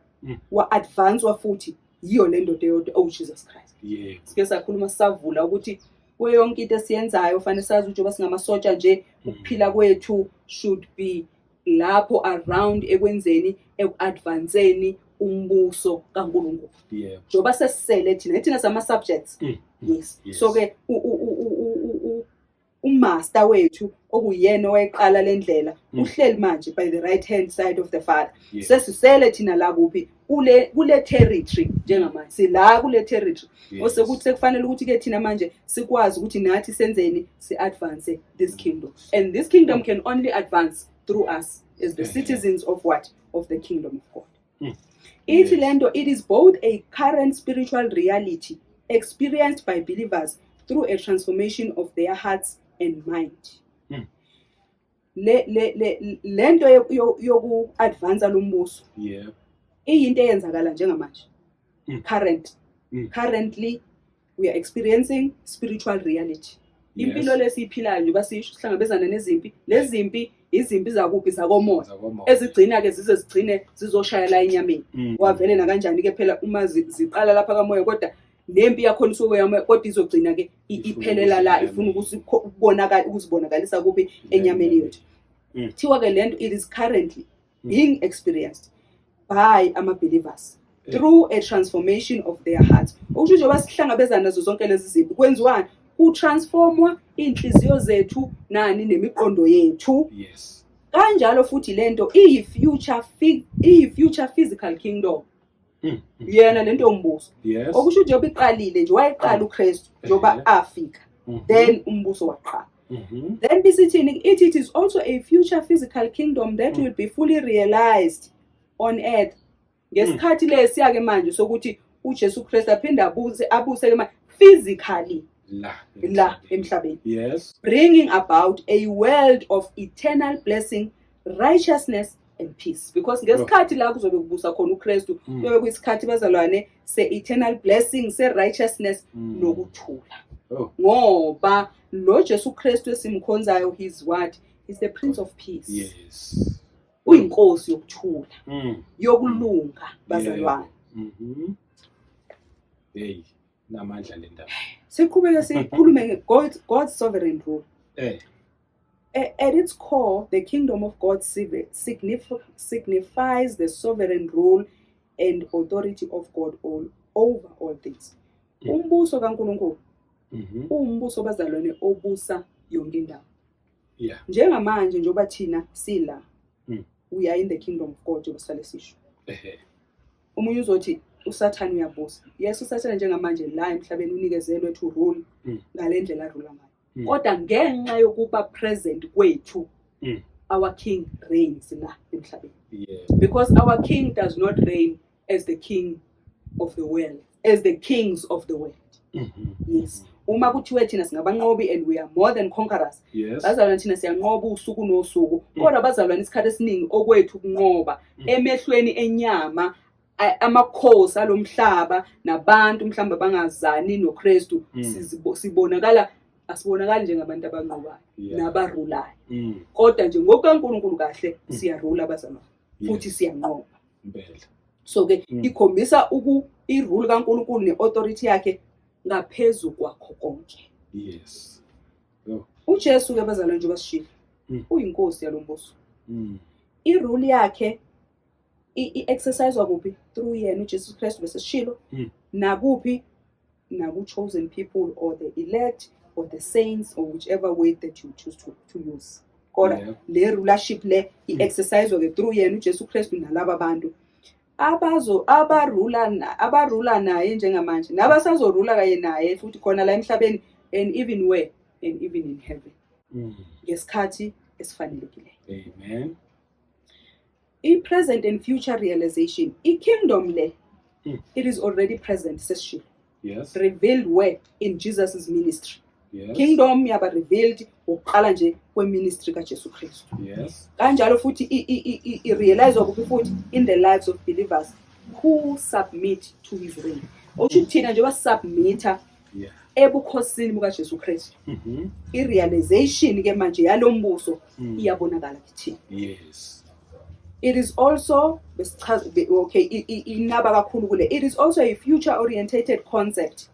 wa-advancewa futhi yiyo le ndoda eyodwa, oh, Jesus Christ. Sike sakhuluma, sisavula, ukuthi kuyo yonke into esiyenzayo fanele sazi ukuthi njengoba singamasotsha nje, ukuphila kwethu should be lapho around ekwenzeni, eku-advanceni umbuso kaNkulunkulu. Njengoba sesisele thina sama-subjects. Yes. So ke umaster wethu, okuyena owayeqala le ndlela, uhleli manje by the right hand side of the Father. Sesisele thina la kuphi? Kule territory. Njengamanje sila kule territory, osekuthi sekufanele ukuthi ke thina manje sikwazi ukuthi nathi senzeni? Si-advance this kingdom, and this kingdom can only advance through us as the citizens of what? Of the kingdom of God. Ithi lento, it is both a current spiritual reality experienced by believers through a transformation of their hearts and mind. Le lento yoku advance lombuso iyinto eyenzakala njengamanje. Current. Currently we are experiencing spiritual reality. Impilo lesiyiphilayo, njengoba sisho, sihlangabezana nezimpi. Lezi zimpi, izimpi zakuphi? Zakomoya. Zakomoya. Ezigcina ke zize zigcine zizoshaya la enyameni. Wavele nakanjani ke phela uma ziqala lapha kamoya, kodwa nempi yakhona isuke yamoya, kodwa izogcina ke Ifuna iphelela la, ukuze ifuna ukubonakala, ukuzibonakalisa kuphi? Enyameni yethu. Kuthiwa ke lento, it is currently being experienced by ama-believers through a transformation of their hearts. Okusho njengoba sihlangabezana nazo zonke lezi zimpi, kwenziwani? Kutransformwa iy'nhliziyo zethu nani? Nemiqondo yethu. Kanjalo futhi lento iyi-future physical kingdom. Yena lento yombuso, okusho njengoba iqalile nje, wayeqala uKristu njengoba afika, then umbuso waqala. Then bisithini? Ithi it is also a future physical kingdom that will be fully realized on earth ngesikhathi lesiya ke manje sokuthi uJesu Kristu aphinde abuse ke manje physically La. la emhlabeni, bringing about a world of eternal blessing, righteousness and peace, because ngesikhathi la kuzobe kubusa khona uKristu, kuyobe kuyisikhathi bazalwane se-eternal blessing, se-righteousness nokuthula, ngoba lo Jesu Kristu esimkhonzayo, he's what? He's the Prince of Peace. Uyinkosi yokuthula, yokulunga, bazalwane. Hey, namandla le ndaba. Siqhubeke sikhulume nge-God's sovereign rule. At its core, the kingdom of God signifies the sovereign rule and authority of God all over all things. Umbuso kaNkulunkulu uwumbuso, bazalwane, obusa yonke indawo. Njengamanje njengoba thina sila, we are in the kingdom of God, njengoba sihlale sisho. Omunye uzothi uSathane uyabusa. Yes, uSathane njengamanje la emhlabeni unikezelwe to rule ngale ndlela arula ngayo. Kodwa ngenxa yokuba present kwethu, our king reigns la emhlabeni. Because our king does not reign as the king of the world, as the kings of the world. Yes. Uma kuthiwe thina singabanqobi and we are more than conquerors, bazalwane, thina siyanqoba usuku nosuku. Kodwa bazalwane, isikhathi esiningi okwethu ukunqoba emehlweni enyama, amakhosi alomhlaba nabantu mhlawumbe abangazani noKristu, sibonakala, asibonakali njengabantu abanqobayo nabarulayo. Kodwa nje ngokukaNkulunkulu kahle siyarula, abazalwane, futhi siyanqoba. So ke ikhombisa i-rule kaNkulunkulu ne-authority yakhe ngaphezu kwakho konke. Oh. uJesu ke, bazalwane, njengoba sishilo, uyinkosi yalombuso. I-rule yakhe i-exercise kuphi? Through yena uJesu Kristu, bese sishilo, nakuphi? Naku-chosen people or the elect or the saints or whichever way that you choose to use. Kodwa le rulership le i-exercise ke through yena uJesu Kristu nalaba bantu abazo abarula naye njengamanje nabasazorula kanye naye futhi khona la emhlabeni and even where and even in heaven ngesikhathi esifanelekileyo. Amen. I-present and future realization, i-kingdom le, it is already present, sesishilo, revealed where? In Jesus's ministry. Kingdom yaba revealed ukuqala nje kwe-ministry kaJesu Kristu. Kanjalo futhi i-realize kuphi futhi? In the lives of believers who submit to his reign. Okusho ukuthi thina njengoba submitha ebukhosini bukaJesu Kristu, i-realization ke manje yalombuso iyabonakala kithina. It is also besichaza okay, inaba kakhulu kule, it is also a future orientated concept,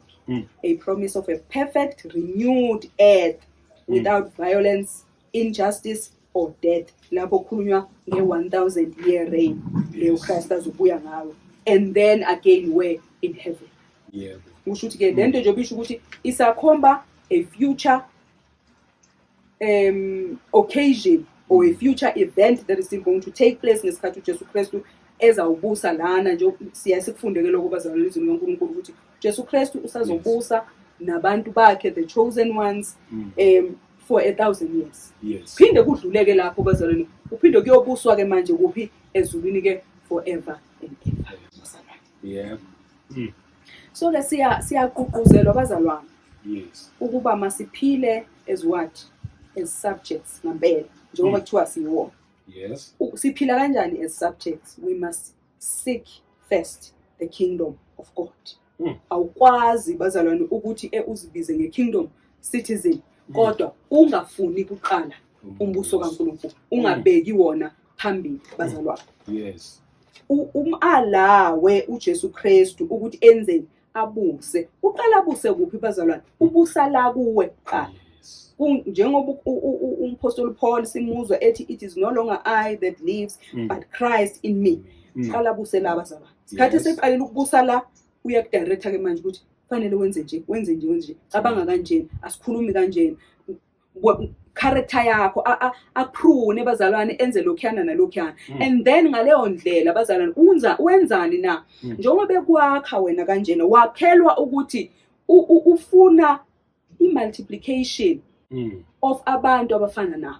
a promise of a perfect renewed earth without violence, injustice or death, lapho kukhulunywa nge-1000 year reign leyo Christ azobuya ngayo, and then again where? In heaven. Kusho ukuthi ke lento njengoba isho ukuthi isakhomba a future occasion or a future event that is still going to take place ngesikhathi uJesu Kristu ezawubusa lana nje. Siya sikufunde ke lokho, bazalwane, ezwini likaNkulunkulu ukuthi Jesu Kristu usazobusa nabantu bakhe, the chosen ones, for 1,000 years. Phinde kudluleke lapho, bazalwane, uphinde kuyobuswa ke manje kuphi? Ezulwini ke, forever and ever, bazalwane. So ke siyagqugquzelwa, bazalwane, ukuba masiphile as what? As subjects ngempela, njengoba kuthiwa siyiwona. Siphila kanjani as subjects? We must seek first the kingdom of God. Awukwazi, bazalwane, ukuthi uzibize nge-kingdom citizen kodwa ungafuni kuqala umbuso kaNkulunkulu, ungabeki wona phambili, bazalwane. Alawe uJesu Kristu ukuthi enzeni? Abuse. Uqala abuse kuphi, bazalwane? Ubusa la kuwe kuqala. Njengoba umpostoli Paul simuzwa ethi, "It is no longer I that lives, but Christ in me." Qala abuse la, bazalwane. Sikhathi seqalile ukubusa la, uyakudirecta ke manje ukuthi fanele wenze nje, wenze nje, wenze nje, cabanga kanjena, asikhulumi kanjena, character yakho aprune, bazalwane, enze lokhuyana nalokhuyana. And then ngaleyo ndlela, bazalwane, unza wenzani na? Njengoba bekwakha wena kanjena, wakhelwa ukuthi ufuna i-multiplication of abantu abafana nawe.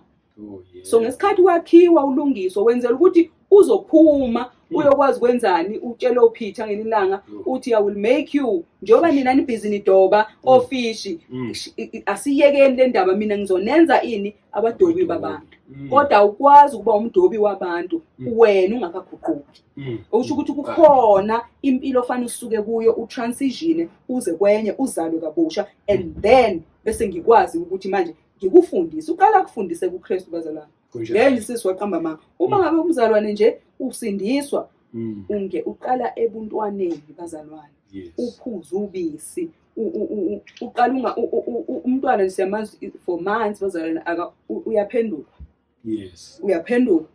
So ngesikhathi wakhiwa, ulungiswa, wenzela ukuthi uzophuma uyokwazi kwenzani? Utshele uPeter ngelinye ilanga, uthi, "I will make you," njengoba nina nibhizi nidoba ofishi, asiyekeni le ndaba, mina ngizonenza ini? Abadobi babantu. Kodwa awukwazi ukuba umdobi wabantu wena ungakaguquki. Okusho ukuthi kukhona impilo ofanele usuke kuyo, utransition uze kwenye, uzalwe kabusha, and then bese ngikwazi ukuthi manje ngikufundise. Uqala kufundise kuKristu, bazalwane. Ngeke nje sesiwaqamba amanga. Uma ngabe umzalwane nje usindiswa, unge uqala ebuntwaneni, bazalwane, uphuze ubisi, uqala unga umntwana nje siyamazi for months, bazalwane, uyaphenduka. Uyaphenduka.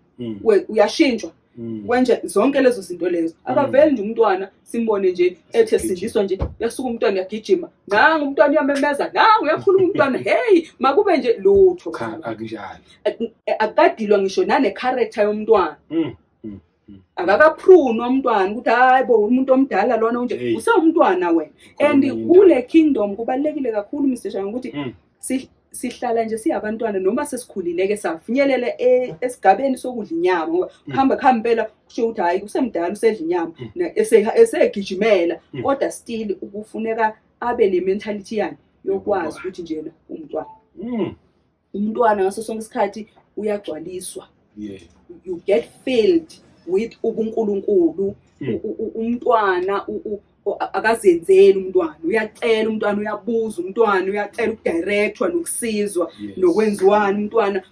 Uyashintshwa. Kwenje zonke lezo zinto lezo. Akaveli nje umntwana simbone nje ethe sindiswa nje, uyasuka umntwana uyagijima. Nangu umntwana uyamemeza, nangu uyakhuluma umntwana, hey, makube nje lutho. Cha, akunjalo. Akadilwa ngisho nane character yomntwana. Akakaprunwa umntwana ukuthi hayi bo, umuntu omdala lona unje, usewumntwana wena. And kule kingdom kubalulekile kakhulu, Mr Shanga, ukuthi sihlala nje siyabantwana noma sesikhulile ke, safinyelele esigabeni sokudla inyama, ngoba kuhamba kuhamba impela kusho ukuthi hayi, usemdala, usedla inyama, esegijimela, kodwa still ukufuneka abe ne mentality yani yokwazi ukuthi njena umntwana. Umntwana ngaso sonke isikhathi uyagcwaliswa. You get filled with ubuNkulunkulu. Umntwana akazenzeli, umntwana uyacela, umntwana uyabuza, umntwana uyacela ukudirectwa nokusizwa nokwenziwani. Umntwana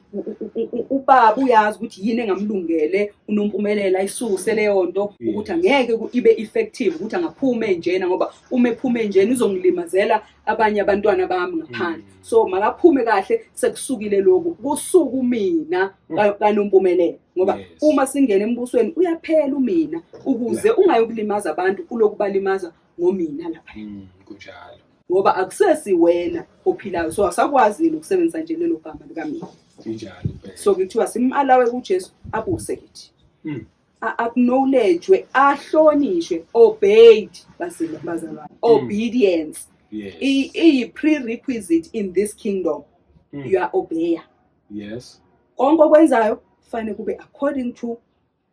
ubaba uyazi ukuthi yini engamlungele uNompumelelo, ayisuse leyo nto ukuthi angeke ibe effective ukuthi angaphume njena, ngoba uma ephume njena uzongilimazela abanye abantwana bami ngaphandle. So makaphume kahle, sekusukile lokhu, kusuku mina kaNompumelelo, ngoba uma singena embusweni uyaphela umina, ukuze ungayokulimaza abantu kuloku balimaza ngomina lapha. Kunjalo. Ngoba akusesi wena ophilayo, so asakwazi ukusebenzisa nje lelo gama likamina. Kunjalo impela. So kuthiwa simalawe kuJesu abuse kithi. Acknowledge, ahlonishwe, obeyed, bazalwane. Obedience iyi prerequisite in this kingdom. You are obeyer. Konke okwenzayo kufanele kube according to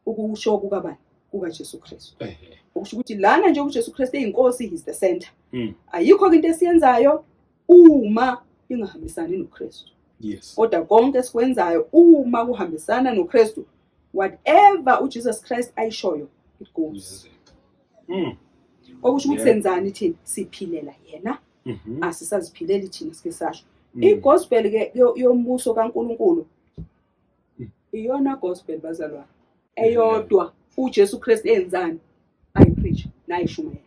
ukusho kukabani, kukaJesu Kristu. Okusho ukuthi lana nje uJesu Kristu eyinkosi, he's the center. Ayikho into esiyenzayo uma ingahambisani noKristu. Kodwa konke esikwenzayo uma kuhambisana noKristu, whatever uJesus Christ ayishoyo, it goes. Okusho ukuthi senzani thina? Siphilela yena. Asisaziphileli thina, sike sasho. I-gospel ke yombuso kaNkuluNkulu iyona gospel, bazalwane, eyodwa uJesu Kristu enzani, ayipreach nayishumayela.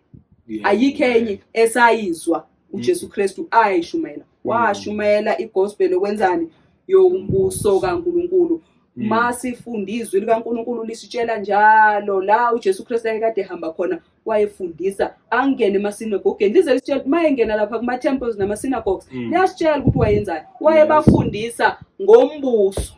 Ayikho enye esayizwa uJesu Kristu ayishumayela. Washumayela igospel okwenzani, yombuso kaNkuluNkulu. Masifunda izwi likaNkuluNkulu lisitshela njalo la uJesu Kristu ayekade ehamba khona, wayefundisa, angene emasinagogeni, lize lisitshela mayengena lapha kuma temples nama synagogues, liyasitshela ukuthi wayenzani, wayebafundisa ngombuso.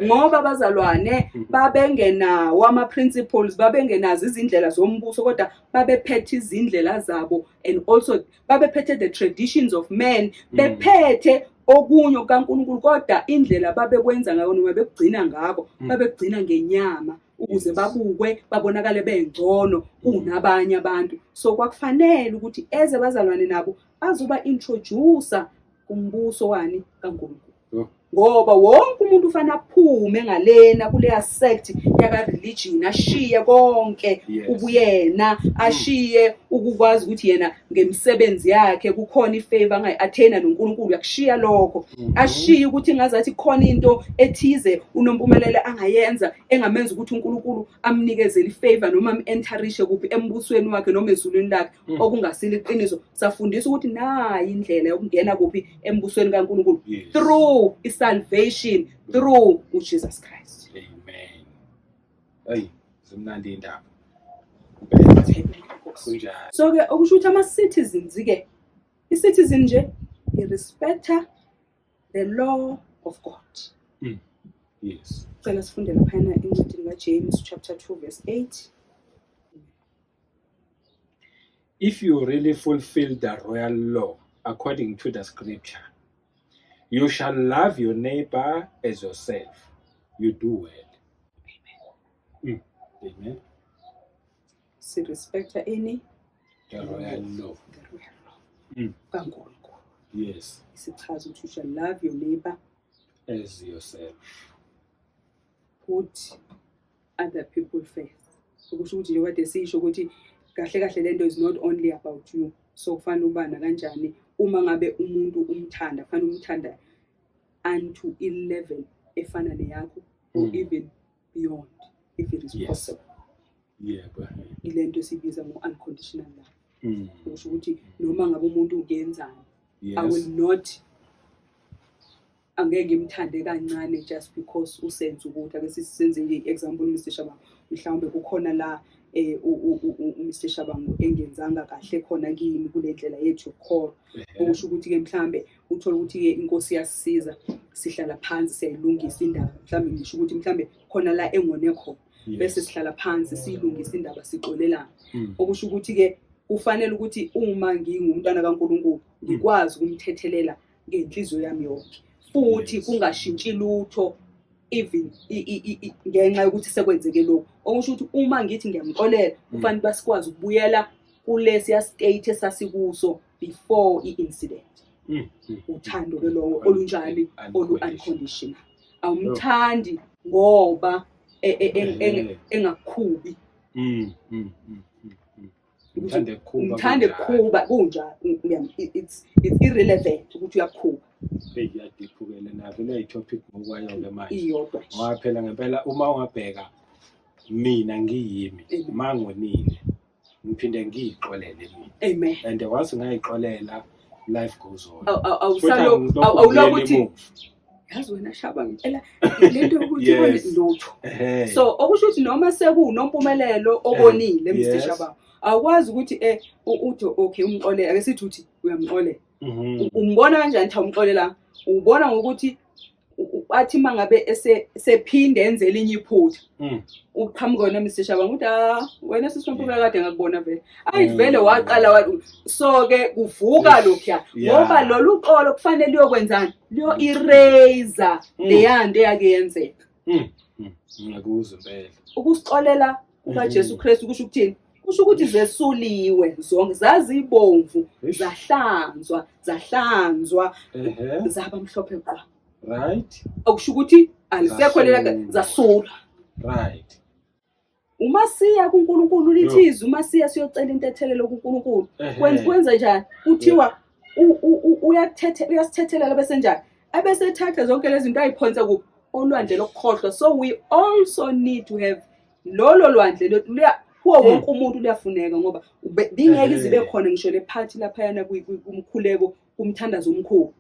Ngoba bazalwane babengenawo ama principles, babengenazo izindlela zombuso, kodwa babephethe izindlela zabo, and also babephethe the traditions of men, bephethe okunye kaNkuluNkulu, kodwa indlela babekwenza ngayo noma bekugcina ngako, babekugcina ngenyama ukuze babukwe, babonakale bengcono kunabanye abantu. So kwakufanele ukuthi eze, bazalwane, nabo azoba introducer kumbuso wani, kaNkuluNkulu. Ngoba wonke umuntu ufana aphume ngalena kuleya sect yaka religion, ashiye konke ubuyena, ashiye ukukwazi ukuthi yena ngemisebenzi yakhe kukhona ifavor angayi-attaina noNkulunkulu, uyakushiya lokho. Ashiye ukuthi ngazathi khona into ethize uNompumelelo angayenza engamenza ukuthi uNkulunkulu amnikezele ifavor noma am-enterishe kuphi, embusweni wakhe noma ezulwini lakhe, okungasilo iqiniso. Safundisa ukuthi nayi indlela yokungena kuphi, embusweni kaNkulunkulu, through i-salvation through uJesus Christ. Amen. Ayi, zimnandi indaba. Kunjalo. So ke okusho ukuthi ama-citizens ke, i-citizen nje i-respecta the law of God. Cela sifunde laphana encwadini kaJames chapter 2 verse 8. If you really fulfill the royal law according to the scripture, you shall love your neighbor as yourself, you do well. Amen. Amen. Si-respecta ini? The royal law. The royal law kaNkulunkulu. Isichaza ukuthi you shall love your neighbor as yourself. Put other people first. Okusho ukuthi njengoba kade sisho ukuthi kahle kahle lento is not only about you. So kufanele ubana kanjani uma ngabe umuntu umthanda, kufanele umthanda unto i-level efana neyakho or even beyond if it is possible. Ile nto esiyibiza ngo-unconditional love. Okusho ukuthi noma ngabe umuntu ungenzani, I will not, angeke ngimthande kancane just because usenza ukuthi, ake sisenze nje i-example, Mr Shabangu, mhlawumbe kukhona la uMr Shabangu engenzanga kahle khona kimi kule ndlela yethu yokukholwa. Okusho ukuthi-ke mhlambe uthole ukuthi-ke inkosi iyasisiza, sihlala phansi siyayilungisa indaba, mhlambe ngisho ukuthi mhlambe khona la engone khona, bese sihlala phansi siyilungisa indaba, sixolelana. Okusho ukuthi-ke kufanele ukuthi uma ngingumntwana kaNkulunkulu ngikwazi ukumthethelela ngenhliziyo yami yonke, futhi kungashintshi lutho even ngenxa yokuthi sekwenzeke lokhu. Okusho ukuthi uma ngithi ngiyamxolela, kufanele basikwazi ukubuyela kulesiya state esasikuso before i-incident. Uthando ke lowo olunjani? Olu-unconditional. Awumthandi ngoba engakukhubi. Umthande kukhuba. Umthande kukhuba kunjalo, it's irrelevant ukuthi uyakukhuba. Hey, iyadiphukele nayo le topic ngokwayo-ke manje. Iyodwa nje. Ngoba phela ngempela uma ungabheka mina ngiyimi, mangonile ngiphinde ngiyixolele mina. And once ngayixolela, life goes on. Futhi angilokhu Awulokhu ngibuyela uthi emuva. Yazi wena Shaba, ngempela lento yokuthi lutho. So okusho ukuthi noma sekunompumelelo obonile, Mr Shaba, awukwazi ukuthi uthi okay umxolele, ake sithi uthi uyamxolela. Umbona kanjani ukuthi awumxolela? Ubona ngokuthi athi mangabe sephinde enze elinye iphutha. Uqhamuka wena Mr Shaba ukuthi wena sisi Nompumelelo kade ngakubona vele. Ayi vele waqala so ke kuvuka lokhuya. Ngoba lolu xolo kufanele liyokwenzani? Liyo erase leya nto eyake yenzeka. Ngiyakuzwa impela. Ukusixolela kukaJesu Kristu kusho ukuthini? Kusho ukuthi zesuliwe zonke, zazibomvu, zahlanzwa, zahlanzwa, zaba mhlophe qwa. Okusho ukuthi alisekho lela Zasulwa. zasulwa. Uma siya kuNkulunkulu lithi izwi, uma siya siyocela intethelelo kuNkulunkulu. Kwenza njani? Kuthiwa uyasithethelela bese njani? Ebese ethatha zonke lezi zinto ayiphonse kuphi? Olwandle lokukhohlwa. So we also need to have lolo lwandle kuwo wonke umuntu luyafuneka, ngoba bingeke ize ibe khona ngisho le part laphayana kumkhuleko, kumthandazo omkhulu.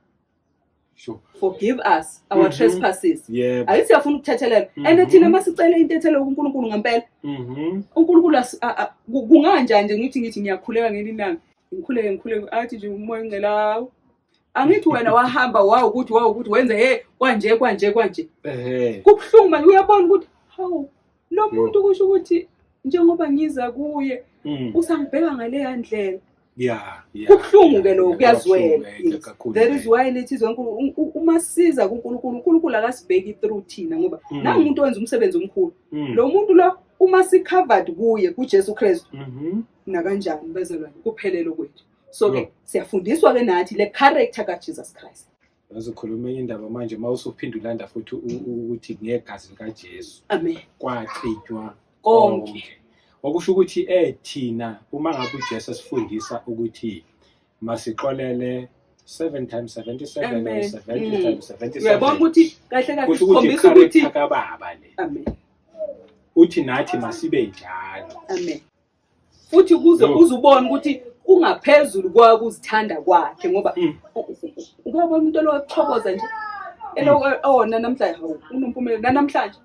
Forgive us our trespasses. Ayithi siyafuna ukuthethelela. And thina masicela intethelelo kuNkulunkulu ngempela. uNkulunkulu kunganjani nje ngithi ngiyakhuleka ngelinye ilanga. Ngikhuleke, ngikhuleke, athi nje umoya ongcwele, hawu. Angithi wena wahamba wawukuthi wenze hey kwanje kwanje kwanje. Kubuhlungu manje, uyabona ukuthi hawu lo muntu kusho ukuthi njengoba ngiza kuye usangibheka ngaleya ndlela. Kubuhlungu ke lokho, kuyazwela. Kubuhlungu, kakhulu That is impela. why lithi izwi kaNkulunkulu, uma siza kuNkulunkulu, uNkulunkulu akasibheki through thina, ngoba nangu umuntu owenza umsebenzi omkhulu. Lo muntu lo uma si-covered kuye kuJesu Kristu, nakanjani bazalwane kuphelele kwethu. So ke siyafundiswa ke nathi le character kaJesus Christ. Uzokhuluma enye indaba manje uma usuphinda ulanda futhi ukuthi ngegazi likaJesu. Amen. Kwacitywa konke. konke. Okusho ukuthi thina uma ngabe uJesu esifundisa ukuthi masixolele 7 times 77 Amen. or 70 times 77. Uyabona ukuthi kahle kahle Kusho ukuthi sikhombisa ukuthi character kababa le. Amen. Uthi nathi masibe njalo. Amen. Futhi kuze uzubone ukuthi kungaphezulu kwakuzithanda kwakhe, ngoba uyabona umuntu olochokoza nje. Eloko ona namhlanje, hawu, unompumelelo namhlanje.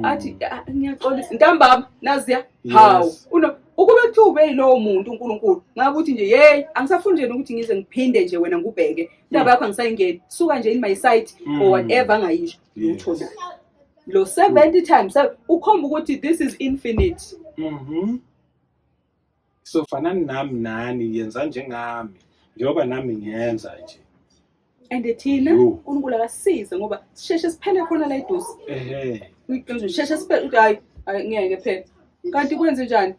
Athi, ngiyaxolisa ntambama naziya. Hawu, ukube kuthiwa ube yilowo muntu uNkulunkulu, ngabe uthi nje hey, angisafuni nje ukuthi ngize ngiphinde nje wena ngubheke. Indaba yakho angisayingeni. Suka nje in my sight or whatever angayisho. Lutho na. Lo 70 times ukhomba ukuthi this is infinite. So fanani nami nani, yenza njengami njengoba nami ngiyenza nje. And thina uNkulunkulu akasize ngoba sisheshe siphele khona la eduze. Uyiqiniso, sisheshe siphele uthi hayi, hayi ngeke phela. Kanti kwenze njani?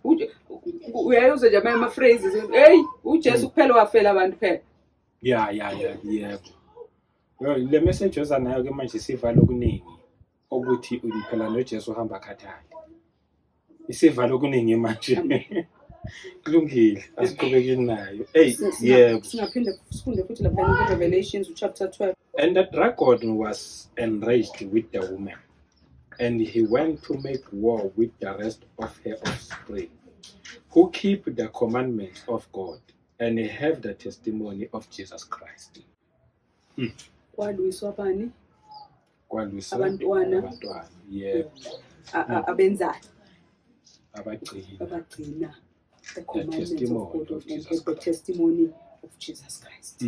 Uyaye uzwe nje ama phrases, hey, uJesu kuphela wafela abantu phela. Yeah, yeah, yeah, yebo. Yo, le message oza nayo ke manje sivalo okuningi ukuthi phela noJesu uhamba khathali. Isivalo okuningi manje. Amen. Kulungile, asiqhubekeni nayo. Hey, yebo. Singaphinde sifunde futhi lapha ku-Revelations chapter 12. And the dragon was enraged with the woman, and he went to make war with the rest of her offspring, who keep the commandments of God and have the testimony of Jesus Christ. Kwalwiswa bani? Kwalwiswa Abantwana. Abantwana, yebo. Abenzayo? Abagcina. Abagcina the commandments of Testimony God of and Jesus have the Christ. Testimony of Jesus Christ.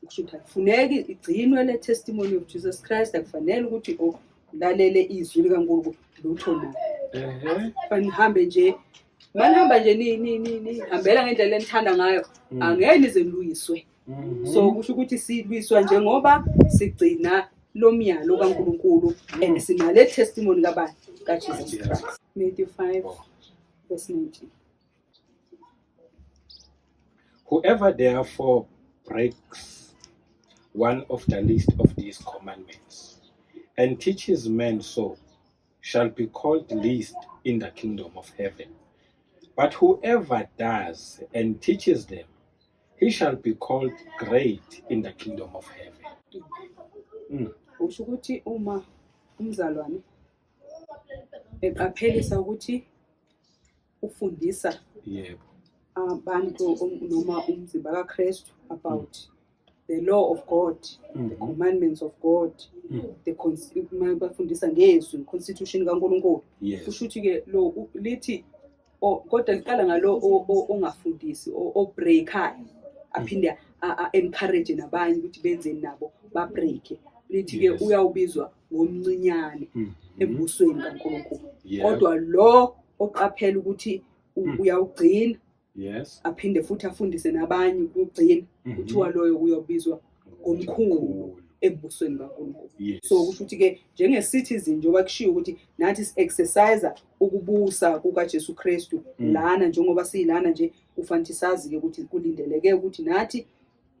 Kusho ukuthi akufuneki igcinwe le testimony of Jesus Christ, akufanele ukuthi ulalele izwi likaNkulunkulu, lutho na. Fanele nihambe nje, manihamba nje nihambela ngendlela enithanda ngayo, angeke nize niluyiswe. So kusho ukuthi silwiswa njengoba sigcina lo myalo kaNkulunkulu and sinale testimony kabani? KaJesus Jesus. Christ. Matthew 5 Oh. verse 19. Whoever therefore breaks one of the least of these commandments and teaches men so shall be called least in the kingdom of heaven. But whoever does and teaches them, he shall be called great in the kingdom of heaven. Usho ukuthi uma umzalwane eqaphelisa ukuthi ufundisa abantu noma umzimba kaKristu about the law of God, the commandments of God, uma bafundisa ngezwi, constitution kaNkulunkulu. Kusho ukuthi ke lo lithi kodwa liqala ngalo ongafundisi, o-breakayo, aphinde a-encourage nabanye ukuthi benzeni nabo, ba-break. Lithi ke uyawubizwa ngomncinyane embusweni kaNkulunkulu. Kodwa lo oqaphela ukuthi uyawugcina, aphinde futhi afundise nabanye ukugcina, kuthiwa loyo uyobizwa ngomkhulu embusweni kaNkulunkulu. So kusho ukuthi ke njenge-citizen, njengoba kushiwo ukuthi nathi si-exercise ukubusa kukaJesu Kristu lana, njengoba siyilana nje, kufanele sazi-ke ukuthi kulindeleke ukuthi nathi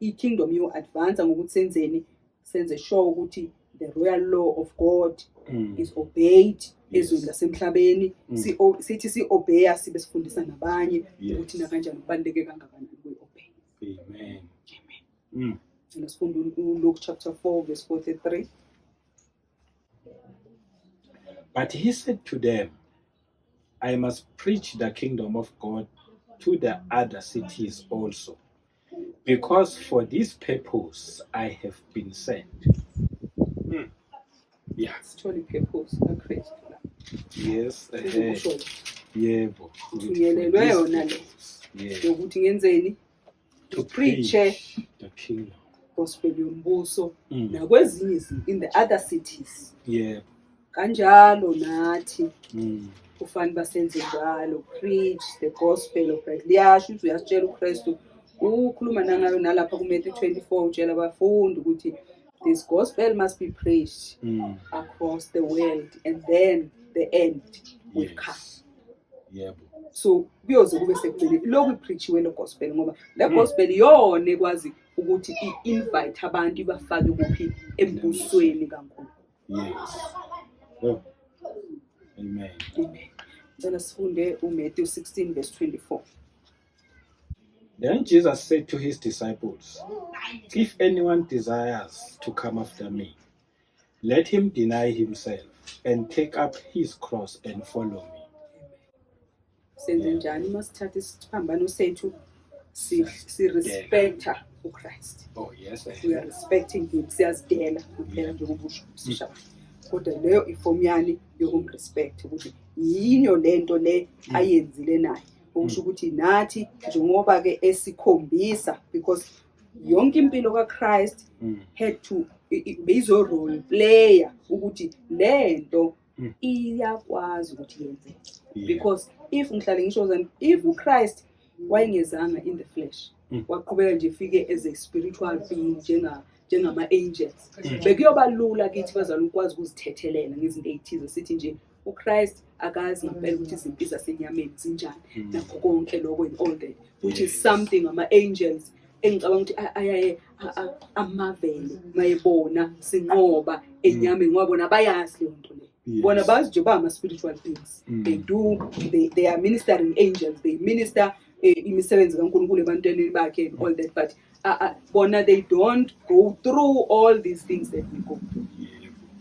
i-kingdom iyo-advance ngokuthi senzeni, senze sure ukuthi the royal law of God is obeyed ezweni lasemhlabeni. Sithi si-obeya, sibe sifundisa nabanye ukuthi nakanjani kubaluleke kangakanani ukuyi-obey. Amen. Amen. Cela sifunde uLuke chapter 4 verse 43. But he said to them, "I must preach the kingdom of God to the other cities also, because for this purpose I have been sent." Yeah. Sithole i-purpose kaKristu la. Ukusho Yebo. Uthunyelelwe yona le yokuthi ngenzeni? To Preach preach the kingdom. Gospel yombuso nakwezinye in the other cities. Kanjalo nathi kufanele basenze njalo, preach the gospel of Christ. Liyasho ukuthi uyasitshela uKristu, ukhuluma nangayo nalapha kuMatthew 24, utshela abafundi ukuthi this gospel must be preached across the world and then the end will come. So kuyoze kube sekugcineni lokhu ipreachiwe lo gospel, ngoba le gospel iyona ekwazi ukuthi i-invite abantu, ibafake kuphi? Embusweni kaNkulunkulu. Yes. Oh. Amen. Amen. Ngicela sifunde uMatthew 16 verse 24. Then Jesus said to his disciples, "If anyone desires to come after me, let him deny himself and take up his cross and follow me." Senze njani uma sithatha isiphambano sethu? Si-respecta uChrist. Oh, yes. We are respecting him, siyazidela kuphela njengoba usho sishaba, kodwa leyo ifomu yani yokumrespect, ukuthi yiyo lento le ayenzile naye, okusho ukuthi nathi njengoba ke esikhombisa, because yonke impilo kaChrist had to beyizo role player ukuthi lento iyakwazi ukuthi yenzeke, because if ngihlale ngisho zani, if uChrist wayengezanga in the flesh, waqhubeka nje ifike as a spiritual being njengama angels, bekuyoba lula kithi bazalwane ukwazi ukuzithethelela ngezinto ey'thize, sithi nje uChrist akazi ngempela ukuthi izimpi zasenyameni zinjani nakho konke lokho and all that, which is something ama-angels engicabanga ukuthi ayaye amavele mayebona sinqoba enyameni, ngoba bona bayazi leyo nto leyo. Bona bazi nje ba ama-spiritual beings. They are ministering angels. They minister imisebenzi kaNkulunkulu ebantwaneni bakhe and all that, but bona they don't go through all these things that we go through.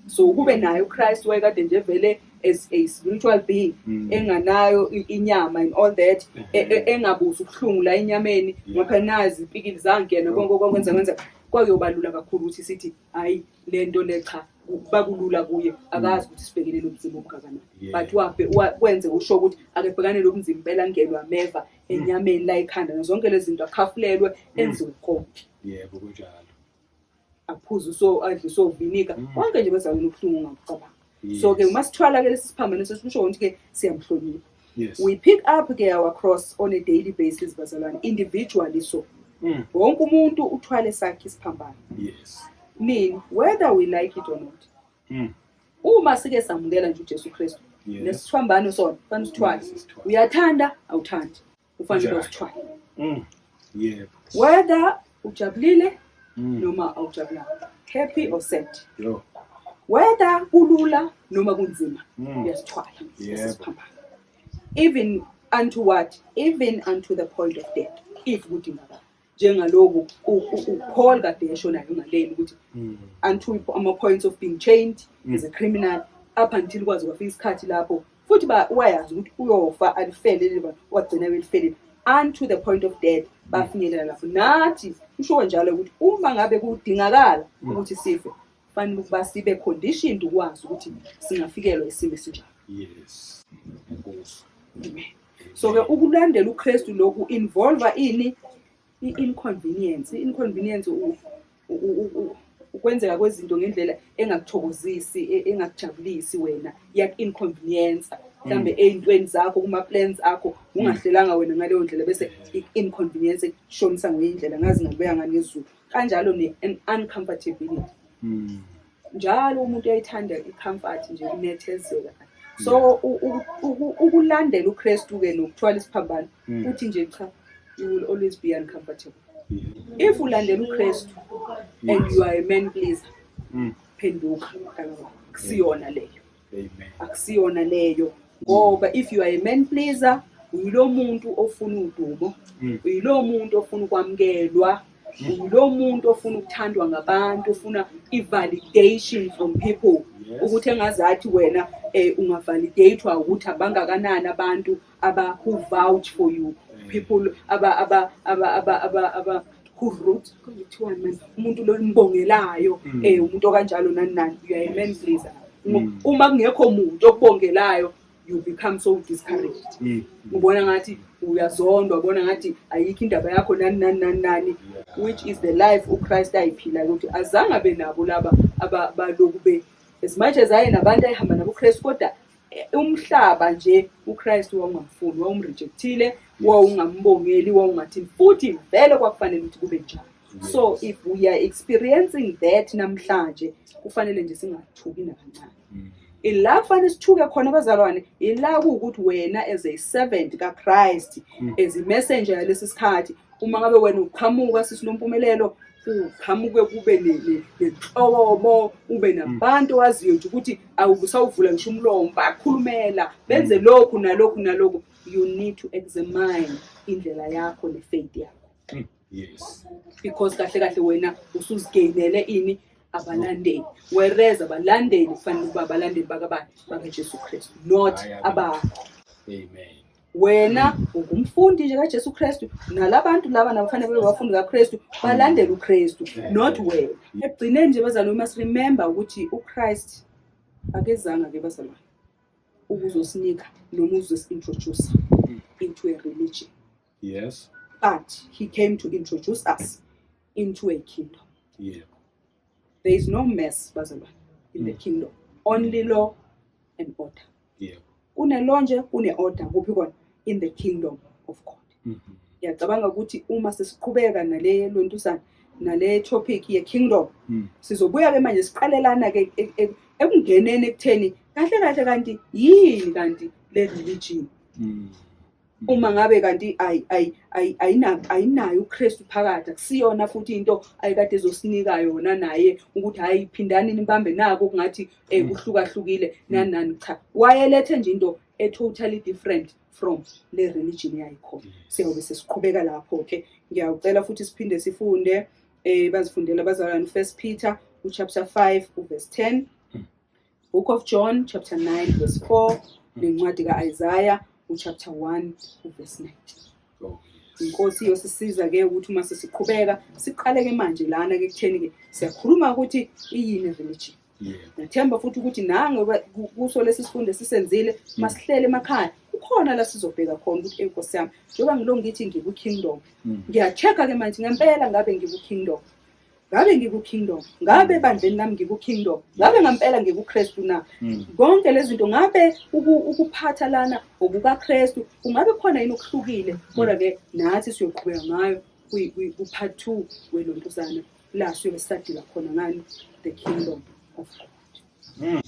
So kube naye uChrist wayekade nje vele as a spiritual being, enganayo inyama and all that, engabuzi ubuhlungu la enyameni, ngapha nazi impikili zangena, konke kwakwenza kwenza kwakuyoba lula kakhulu ukuthi sithi hayi, lento le cha, bakulula kuye, akazi ukuthi sibhekene nobunzima obungakanani. But kwenze kusho ukuthi akebhekane nobunzima impela, angenwe ameva enyameni la ekhanda nazo zonke lezi zinto, akhafulelwe, enziwe konke. Yebo, kunjalo. Aphuze so adle so vinegar, konke nje bazalwane ubuhlungu ongabucabanga. So ke uma sithwala ke lesi siphambano, sesisho ukuthi ke siyamhlonipha. We pick up ke our cross on a daily basis, bazalwane, individually. So wonke umuntu uthwale sakhe isiphambano, nini, whether we like it or not. Uma sike samukela nje uJesu Kristu, nesiphambano sona kufanele usithwale. Yes, sithwale. Uyathanda, awuthandi, ufanele usithwale, whether ujabulile noma awujabulanga, happy or sad, Yo. whether kulula noma kunzima, uyasithwala lesi siphambano, even unto what? Even unto the point of death, if kudingakala, njengaloku uPaul kade esho nayo ngaleni ukuthi unto ama-points of being chained as a criminal, up until kwaze kwafika isikhathi lapho futhi wayazi ukuthi uyofa, alifele leli banga, wagcina belifelile unto the point of death, bafinyelela lapho. Nathi kusho njalo ukuthi uma ngabe kudingakala ukuthi sife, kufanele ukuba sibe conditioned ukwazi ukuthi singafikelwa isimo esinjalo. Yes. Enkosi. Amen. So ke ukulandela uKristu lokhu involve ini? I-inconvenience. I-inconvenience ukwenzeka kwezinto ngendlela engakuthokozisi, engakujabulisi wena, iyaku-inconvenience mhlambe ey'ntweni zakho, kuma-plans akho ungahlelanga wena ngaleyo ndlela, bese i-inconvenience ekushonisa ngenye indlela. Ngazi ngakubeka ngani ngesiZulu kanjalo, ne-uncomfortability. Njalo umuntu uyayithanda i-comfort nje, ukunethezeka. So ukulandela uKristu-ke nokuthwala isiphambano, uthi nje cha, you will always be uncomfortable if ulandela uKristu and you are a man pleaser. Phenduka mntakababa, akusiyona leyo. Amen. Akusiyona leyo, ngoba if you are a man pleaser, uyilo muntu ofuna udumo, uyilo muntu ofuna ukwamukelwa, uyilo muntu ofuna ukuthandwa ngabantu, ofuna i-validation from people, ukuthi engazathi wena ungavalidatwa ukuthi abangakanani abantu aba who vouch for you, people aba who root, kuthiwani man, umuntu lo nimbongelayo, umuntu okanjalo, nani nani. You are a man pleaser. Uma kungekho muntu okubongelayo, you become so discouraged. Ubona ngathi uyazondwa, ubona ngathi ayikho indaba yakho, nani nani nani nani, which is the life uChrist ayiphila, ukuthi azange abe nabo laba abaloku be, as much as aye nabantu ayihamba nabo uChrist, kodwa umhlaba nje uChrist wawungamfuni, wawumrejectile, wawungambongeli, wawungathini, futhi vele kwakufanele ukuthi kube njalo. So if we are experiencing that namhlanje, kufanele nje singathuki nakancane. Ila kufanele sithuke khona, abazalwane, ila kuwukuthi wena as a servant kaChrist, as a messenger yalesi sikhathi, uma ngabe wena uqhamuka sisinompumelelo, uqhamuke kube nenhlokomo, ube nabantu owaziyo nje ukuthi awusawuvula ngisho umlomo, bakhulumela benze lokhu nalokhu nalokhu, you need to examine indlela yakho ne-faith yakho, because kahle kahle wena usuzigeyinele ini? Abalandeli, whereas abalandeli kufanele ukuba abalandeli bakabani? BakaJesu Kristu, not Hhayi, amen. abakho. Amen. Wena ungumfundi nje kaJesu Kristu, nalabantu laba nabo kufanele babe bafundi kaKristu, balandele uKristu, not wena. Ekugcineni nje, bazalwane, we must remember ukuthi uChrist akezanga ke, bazalwane, ukuzosinika noma uzosi-introduce into a religion, but he came to introduce us into a kingdom. There is no mess, bazalwane, in the kingdom, only law and order. Kune-law nje, kune-order kuphi kona? In the kingdom of God. Ngiyacabanga ukuthi uma sesiqhubeka nale lwentusana, nale topic ye-kingdom, sizobuya-ke manje siqalelana-ke ekungeneni ekutheni kahle kahle kanti yini kanti le religion. Uma ngabe kanti ayinayo uKristu phakathi, akusiyona futhi into ayikade ezosinika yona naye ukuthi hayi phindani nibambe nako kungathi kuhlukahlukile nani nani. Cha, wayelethe nje into e-totally different from le religion eyayikhona. Siyobe sesiqhubeka lapho-ke. Ngiyacela futhi siphinde sifunde, bazifundela abazalwane, First Peter uchapter 5 uverse 10, Book of John chapter 9 verse 4, nencwadi ka-Isaiah uchapter 1 uverse 19. Oh, Inkosi iyosisiza ke ukuthi uma sesiqhubeka siqale ke manje lana ke kutheni ke siyakhuluma ukuthi iyini religion. Nathemba futhi ukuthi nangoba kuso lesi sifundo esisenzile, masihlele emakhaya, kukhona la sizobheka khona ukuthi enkosi yami, njengoba ngilo ngithi ngiku-kingdom, ngiya-check-a ke manje ngempela ngabe ngiku-kingdom, ngabe ngiku-kingdom, ngabe ebandleni lami ngiku-kingdom, ngabe ngempela ngikuKristu na? Konke lezi zinto, ngabe ukuphatha lana okukaKristu, kungabe khona yini okuhlukile? Kodwa ke nathi siyoqhubeka ngayo ku-part 2 welontuzana, la siyobe sisadila khona ngani the kingdom of God.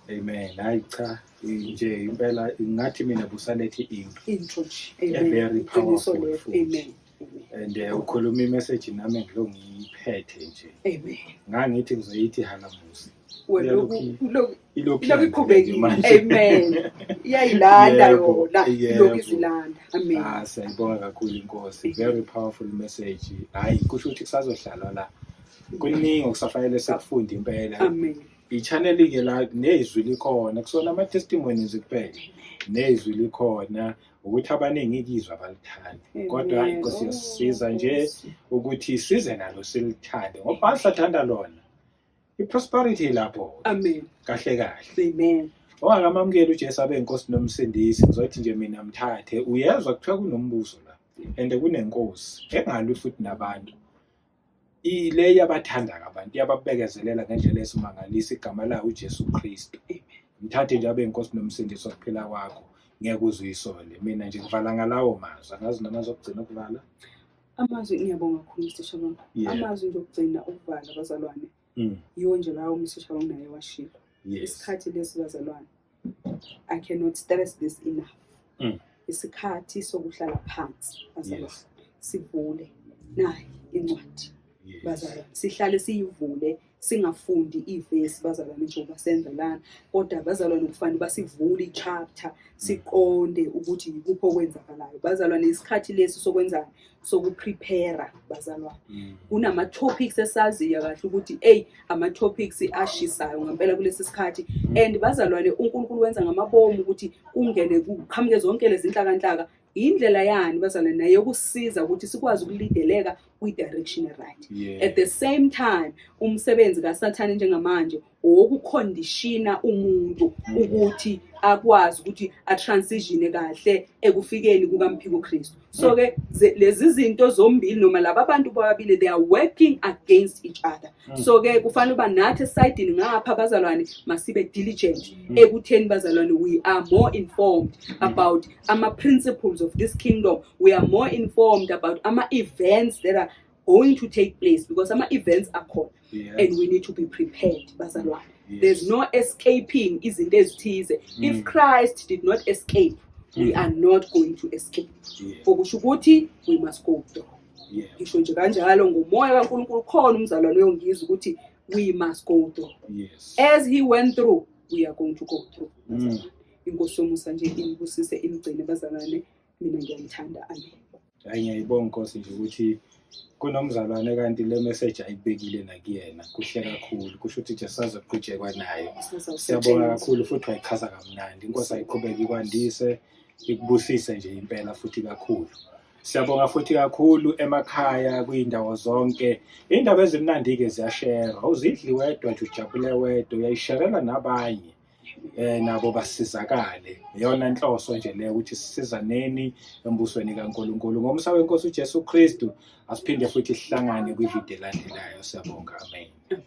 Amen. Hayi cha, nje impela ngathi mina busalethe intro. Intro nje. A Amen. very Iqiniso powerful lelo. futhi. Amen. Amen. And ukhuluma imessage nami engilo ngiyiphethe nje. Amen. Ngangithi ngizoyithi halamusi. Wena Ilokhu ilokhu ilandela iqhubekile. manje. Amen. Iyayilanda yona, ilokhu izilanda. Amen. Ah, siyayibonga kakhulu inkosi. Very powerful message. Hayi, kusho ukuthi kusazohlalwa la. Kuningi okusafanele sikufunde impela. Amen. I-channel ke la nezwi likhona, kusona ama testimonies kuphela. Nezwi likhona ukuthi abaningi ikizwa abalithandi. Kodwa inkosi iyasisiza nje ukuthi size nalo silithande, ngoba sathanda lona. I-prosperity lapho. Amen. Kahle kahle. Amen. Ongakamamukeli uJesu abe inkosi nomsindisi, ngizothi nje mina mthathe. Uyezwa kuthiwa kunombuso la and kunenkosi engalwi futhi nabantu. Ile yabathanda abantu, yababekezelela ngendlela esimangalisa, igama layo uJesu Kristu. Mthathe nje abe inkosi nomsindisi wokuphila kwakho, ngeke uzuyisole. Mina nje ngivala ngalawo mazwi, angazi noma zokugcina ukuvala. Amazwi, ngiyabonga kakhulu Mr Shabangu. Amazwi nje okugcina ukuvala bazalwane. Yiwo nje lawo Mr Shabangu naye washilo. Isikhathi lesi bazalwane, I cannot stress this enough. Isikhathi sokuhlala phansi bazalwane. Sivule nayi incwadi. Bazalwane, sihlale siyivule, singafundi ivesi bazalwane njengoba senza lana, kodwa bazalwane kufanele basivule i-chapter, siqonde ukuthi yikuphi okwenzakalayo. Bazalwane, isikhathi lesi sokwenzani, sokuprepare bazalwane. Kunama-topics esaziyo kahle ukuthi ey ama-topics ashisayo ngempela kulesi sikhathi. And bazalwane, uNkulunkulu wenza ngamabomu ukuthi kungene kuqhamuke zonke lezi nhlakanhlaka. Indlela yani bazalwane naye yokusiza ukuthi sikwazi ukulideleka kwi-direction right. At the same time, umsebenzi kaSathane njengamanje owokukhondishina umuntu ukuthi akwazi ukuthi atransitione kahle ekufikeni kukamphiko Kristu. So ke lezi zinto zombili noma laba bantu bobabili, they are working against each other. So ke kufanele uba nathi esayidini ngapha bazalwane masibe diligent ekutheni bazalwane we are more informed about ama principles of this kingdom. We are more informed about ama events that are going to take place, because ama events are khona. And we need to be prepared bazalwane. There's no escaping izinto ezithize. If Christ did not escape, we are not going to escape. Okusho ukuthi we must go through. Ngisho nje kanjalo ngomoya kaNkulunkulu khona umzalwane uyongizwa ukuthi we must go through. As he went through, we are going to go through. Inkosi yomusa nje inibusise imgcine bazalwane, mina ngiyanithanda. Amen. Hayi, ngiyayibonga Nkosi nje ukuthi kunomzalwane kanti le message ayibekile nakuyena, kuhle kakhulu, kusho ukuthi nje sazoqhutshekwa nayo. Siyabonga kakhulu futhi wayichaza kamnandi. Inkosi ayiqhubeke ikwandise, ikubusise nje impela futhi kakhulu. Siyabonga futhi kakhulu emakhaya kuyindawo zonke. Indaba ezimnandi ke ziyasherwa, uzidli wedwa nje ujabule wedwa, uyayisherela nabanye. Nabo basizakale. Iyona nhloso nje leyo ukuthi sisizaneni embusweni kaNkulunkulu. Ngomsa wenkosi uJesu Kristu, asiphinde futhi sihlangane kwivideo elandelayo. Siyabonga. Amen. Amen.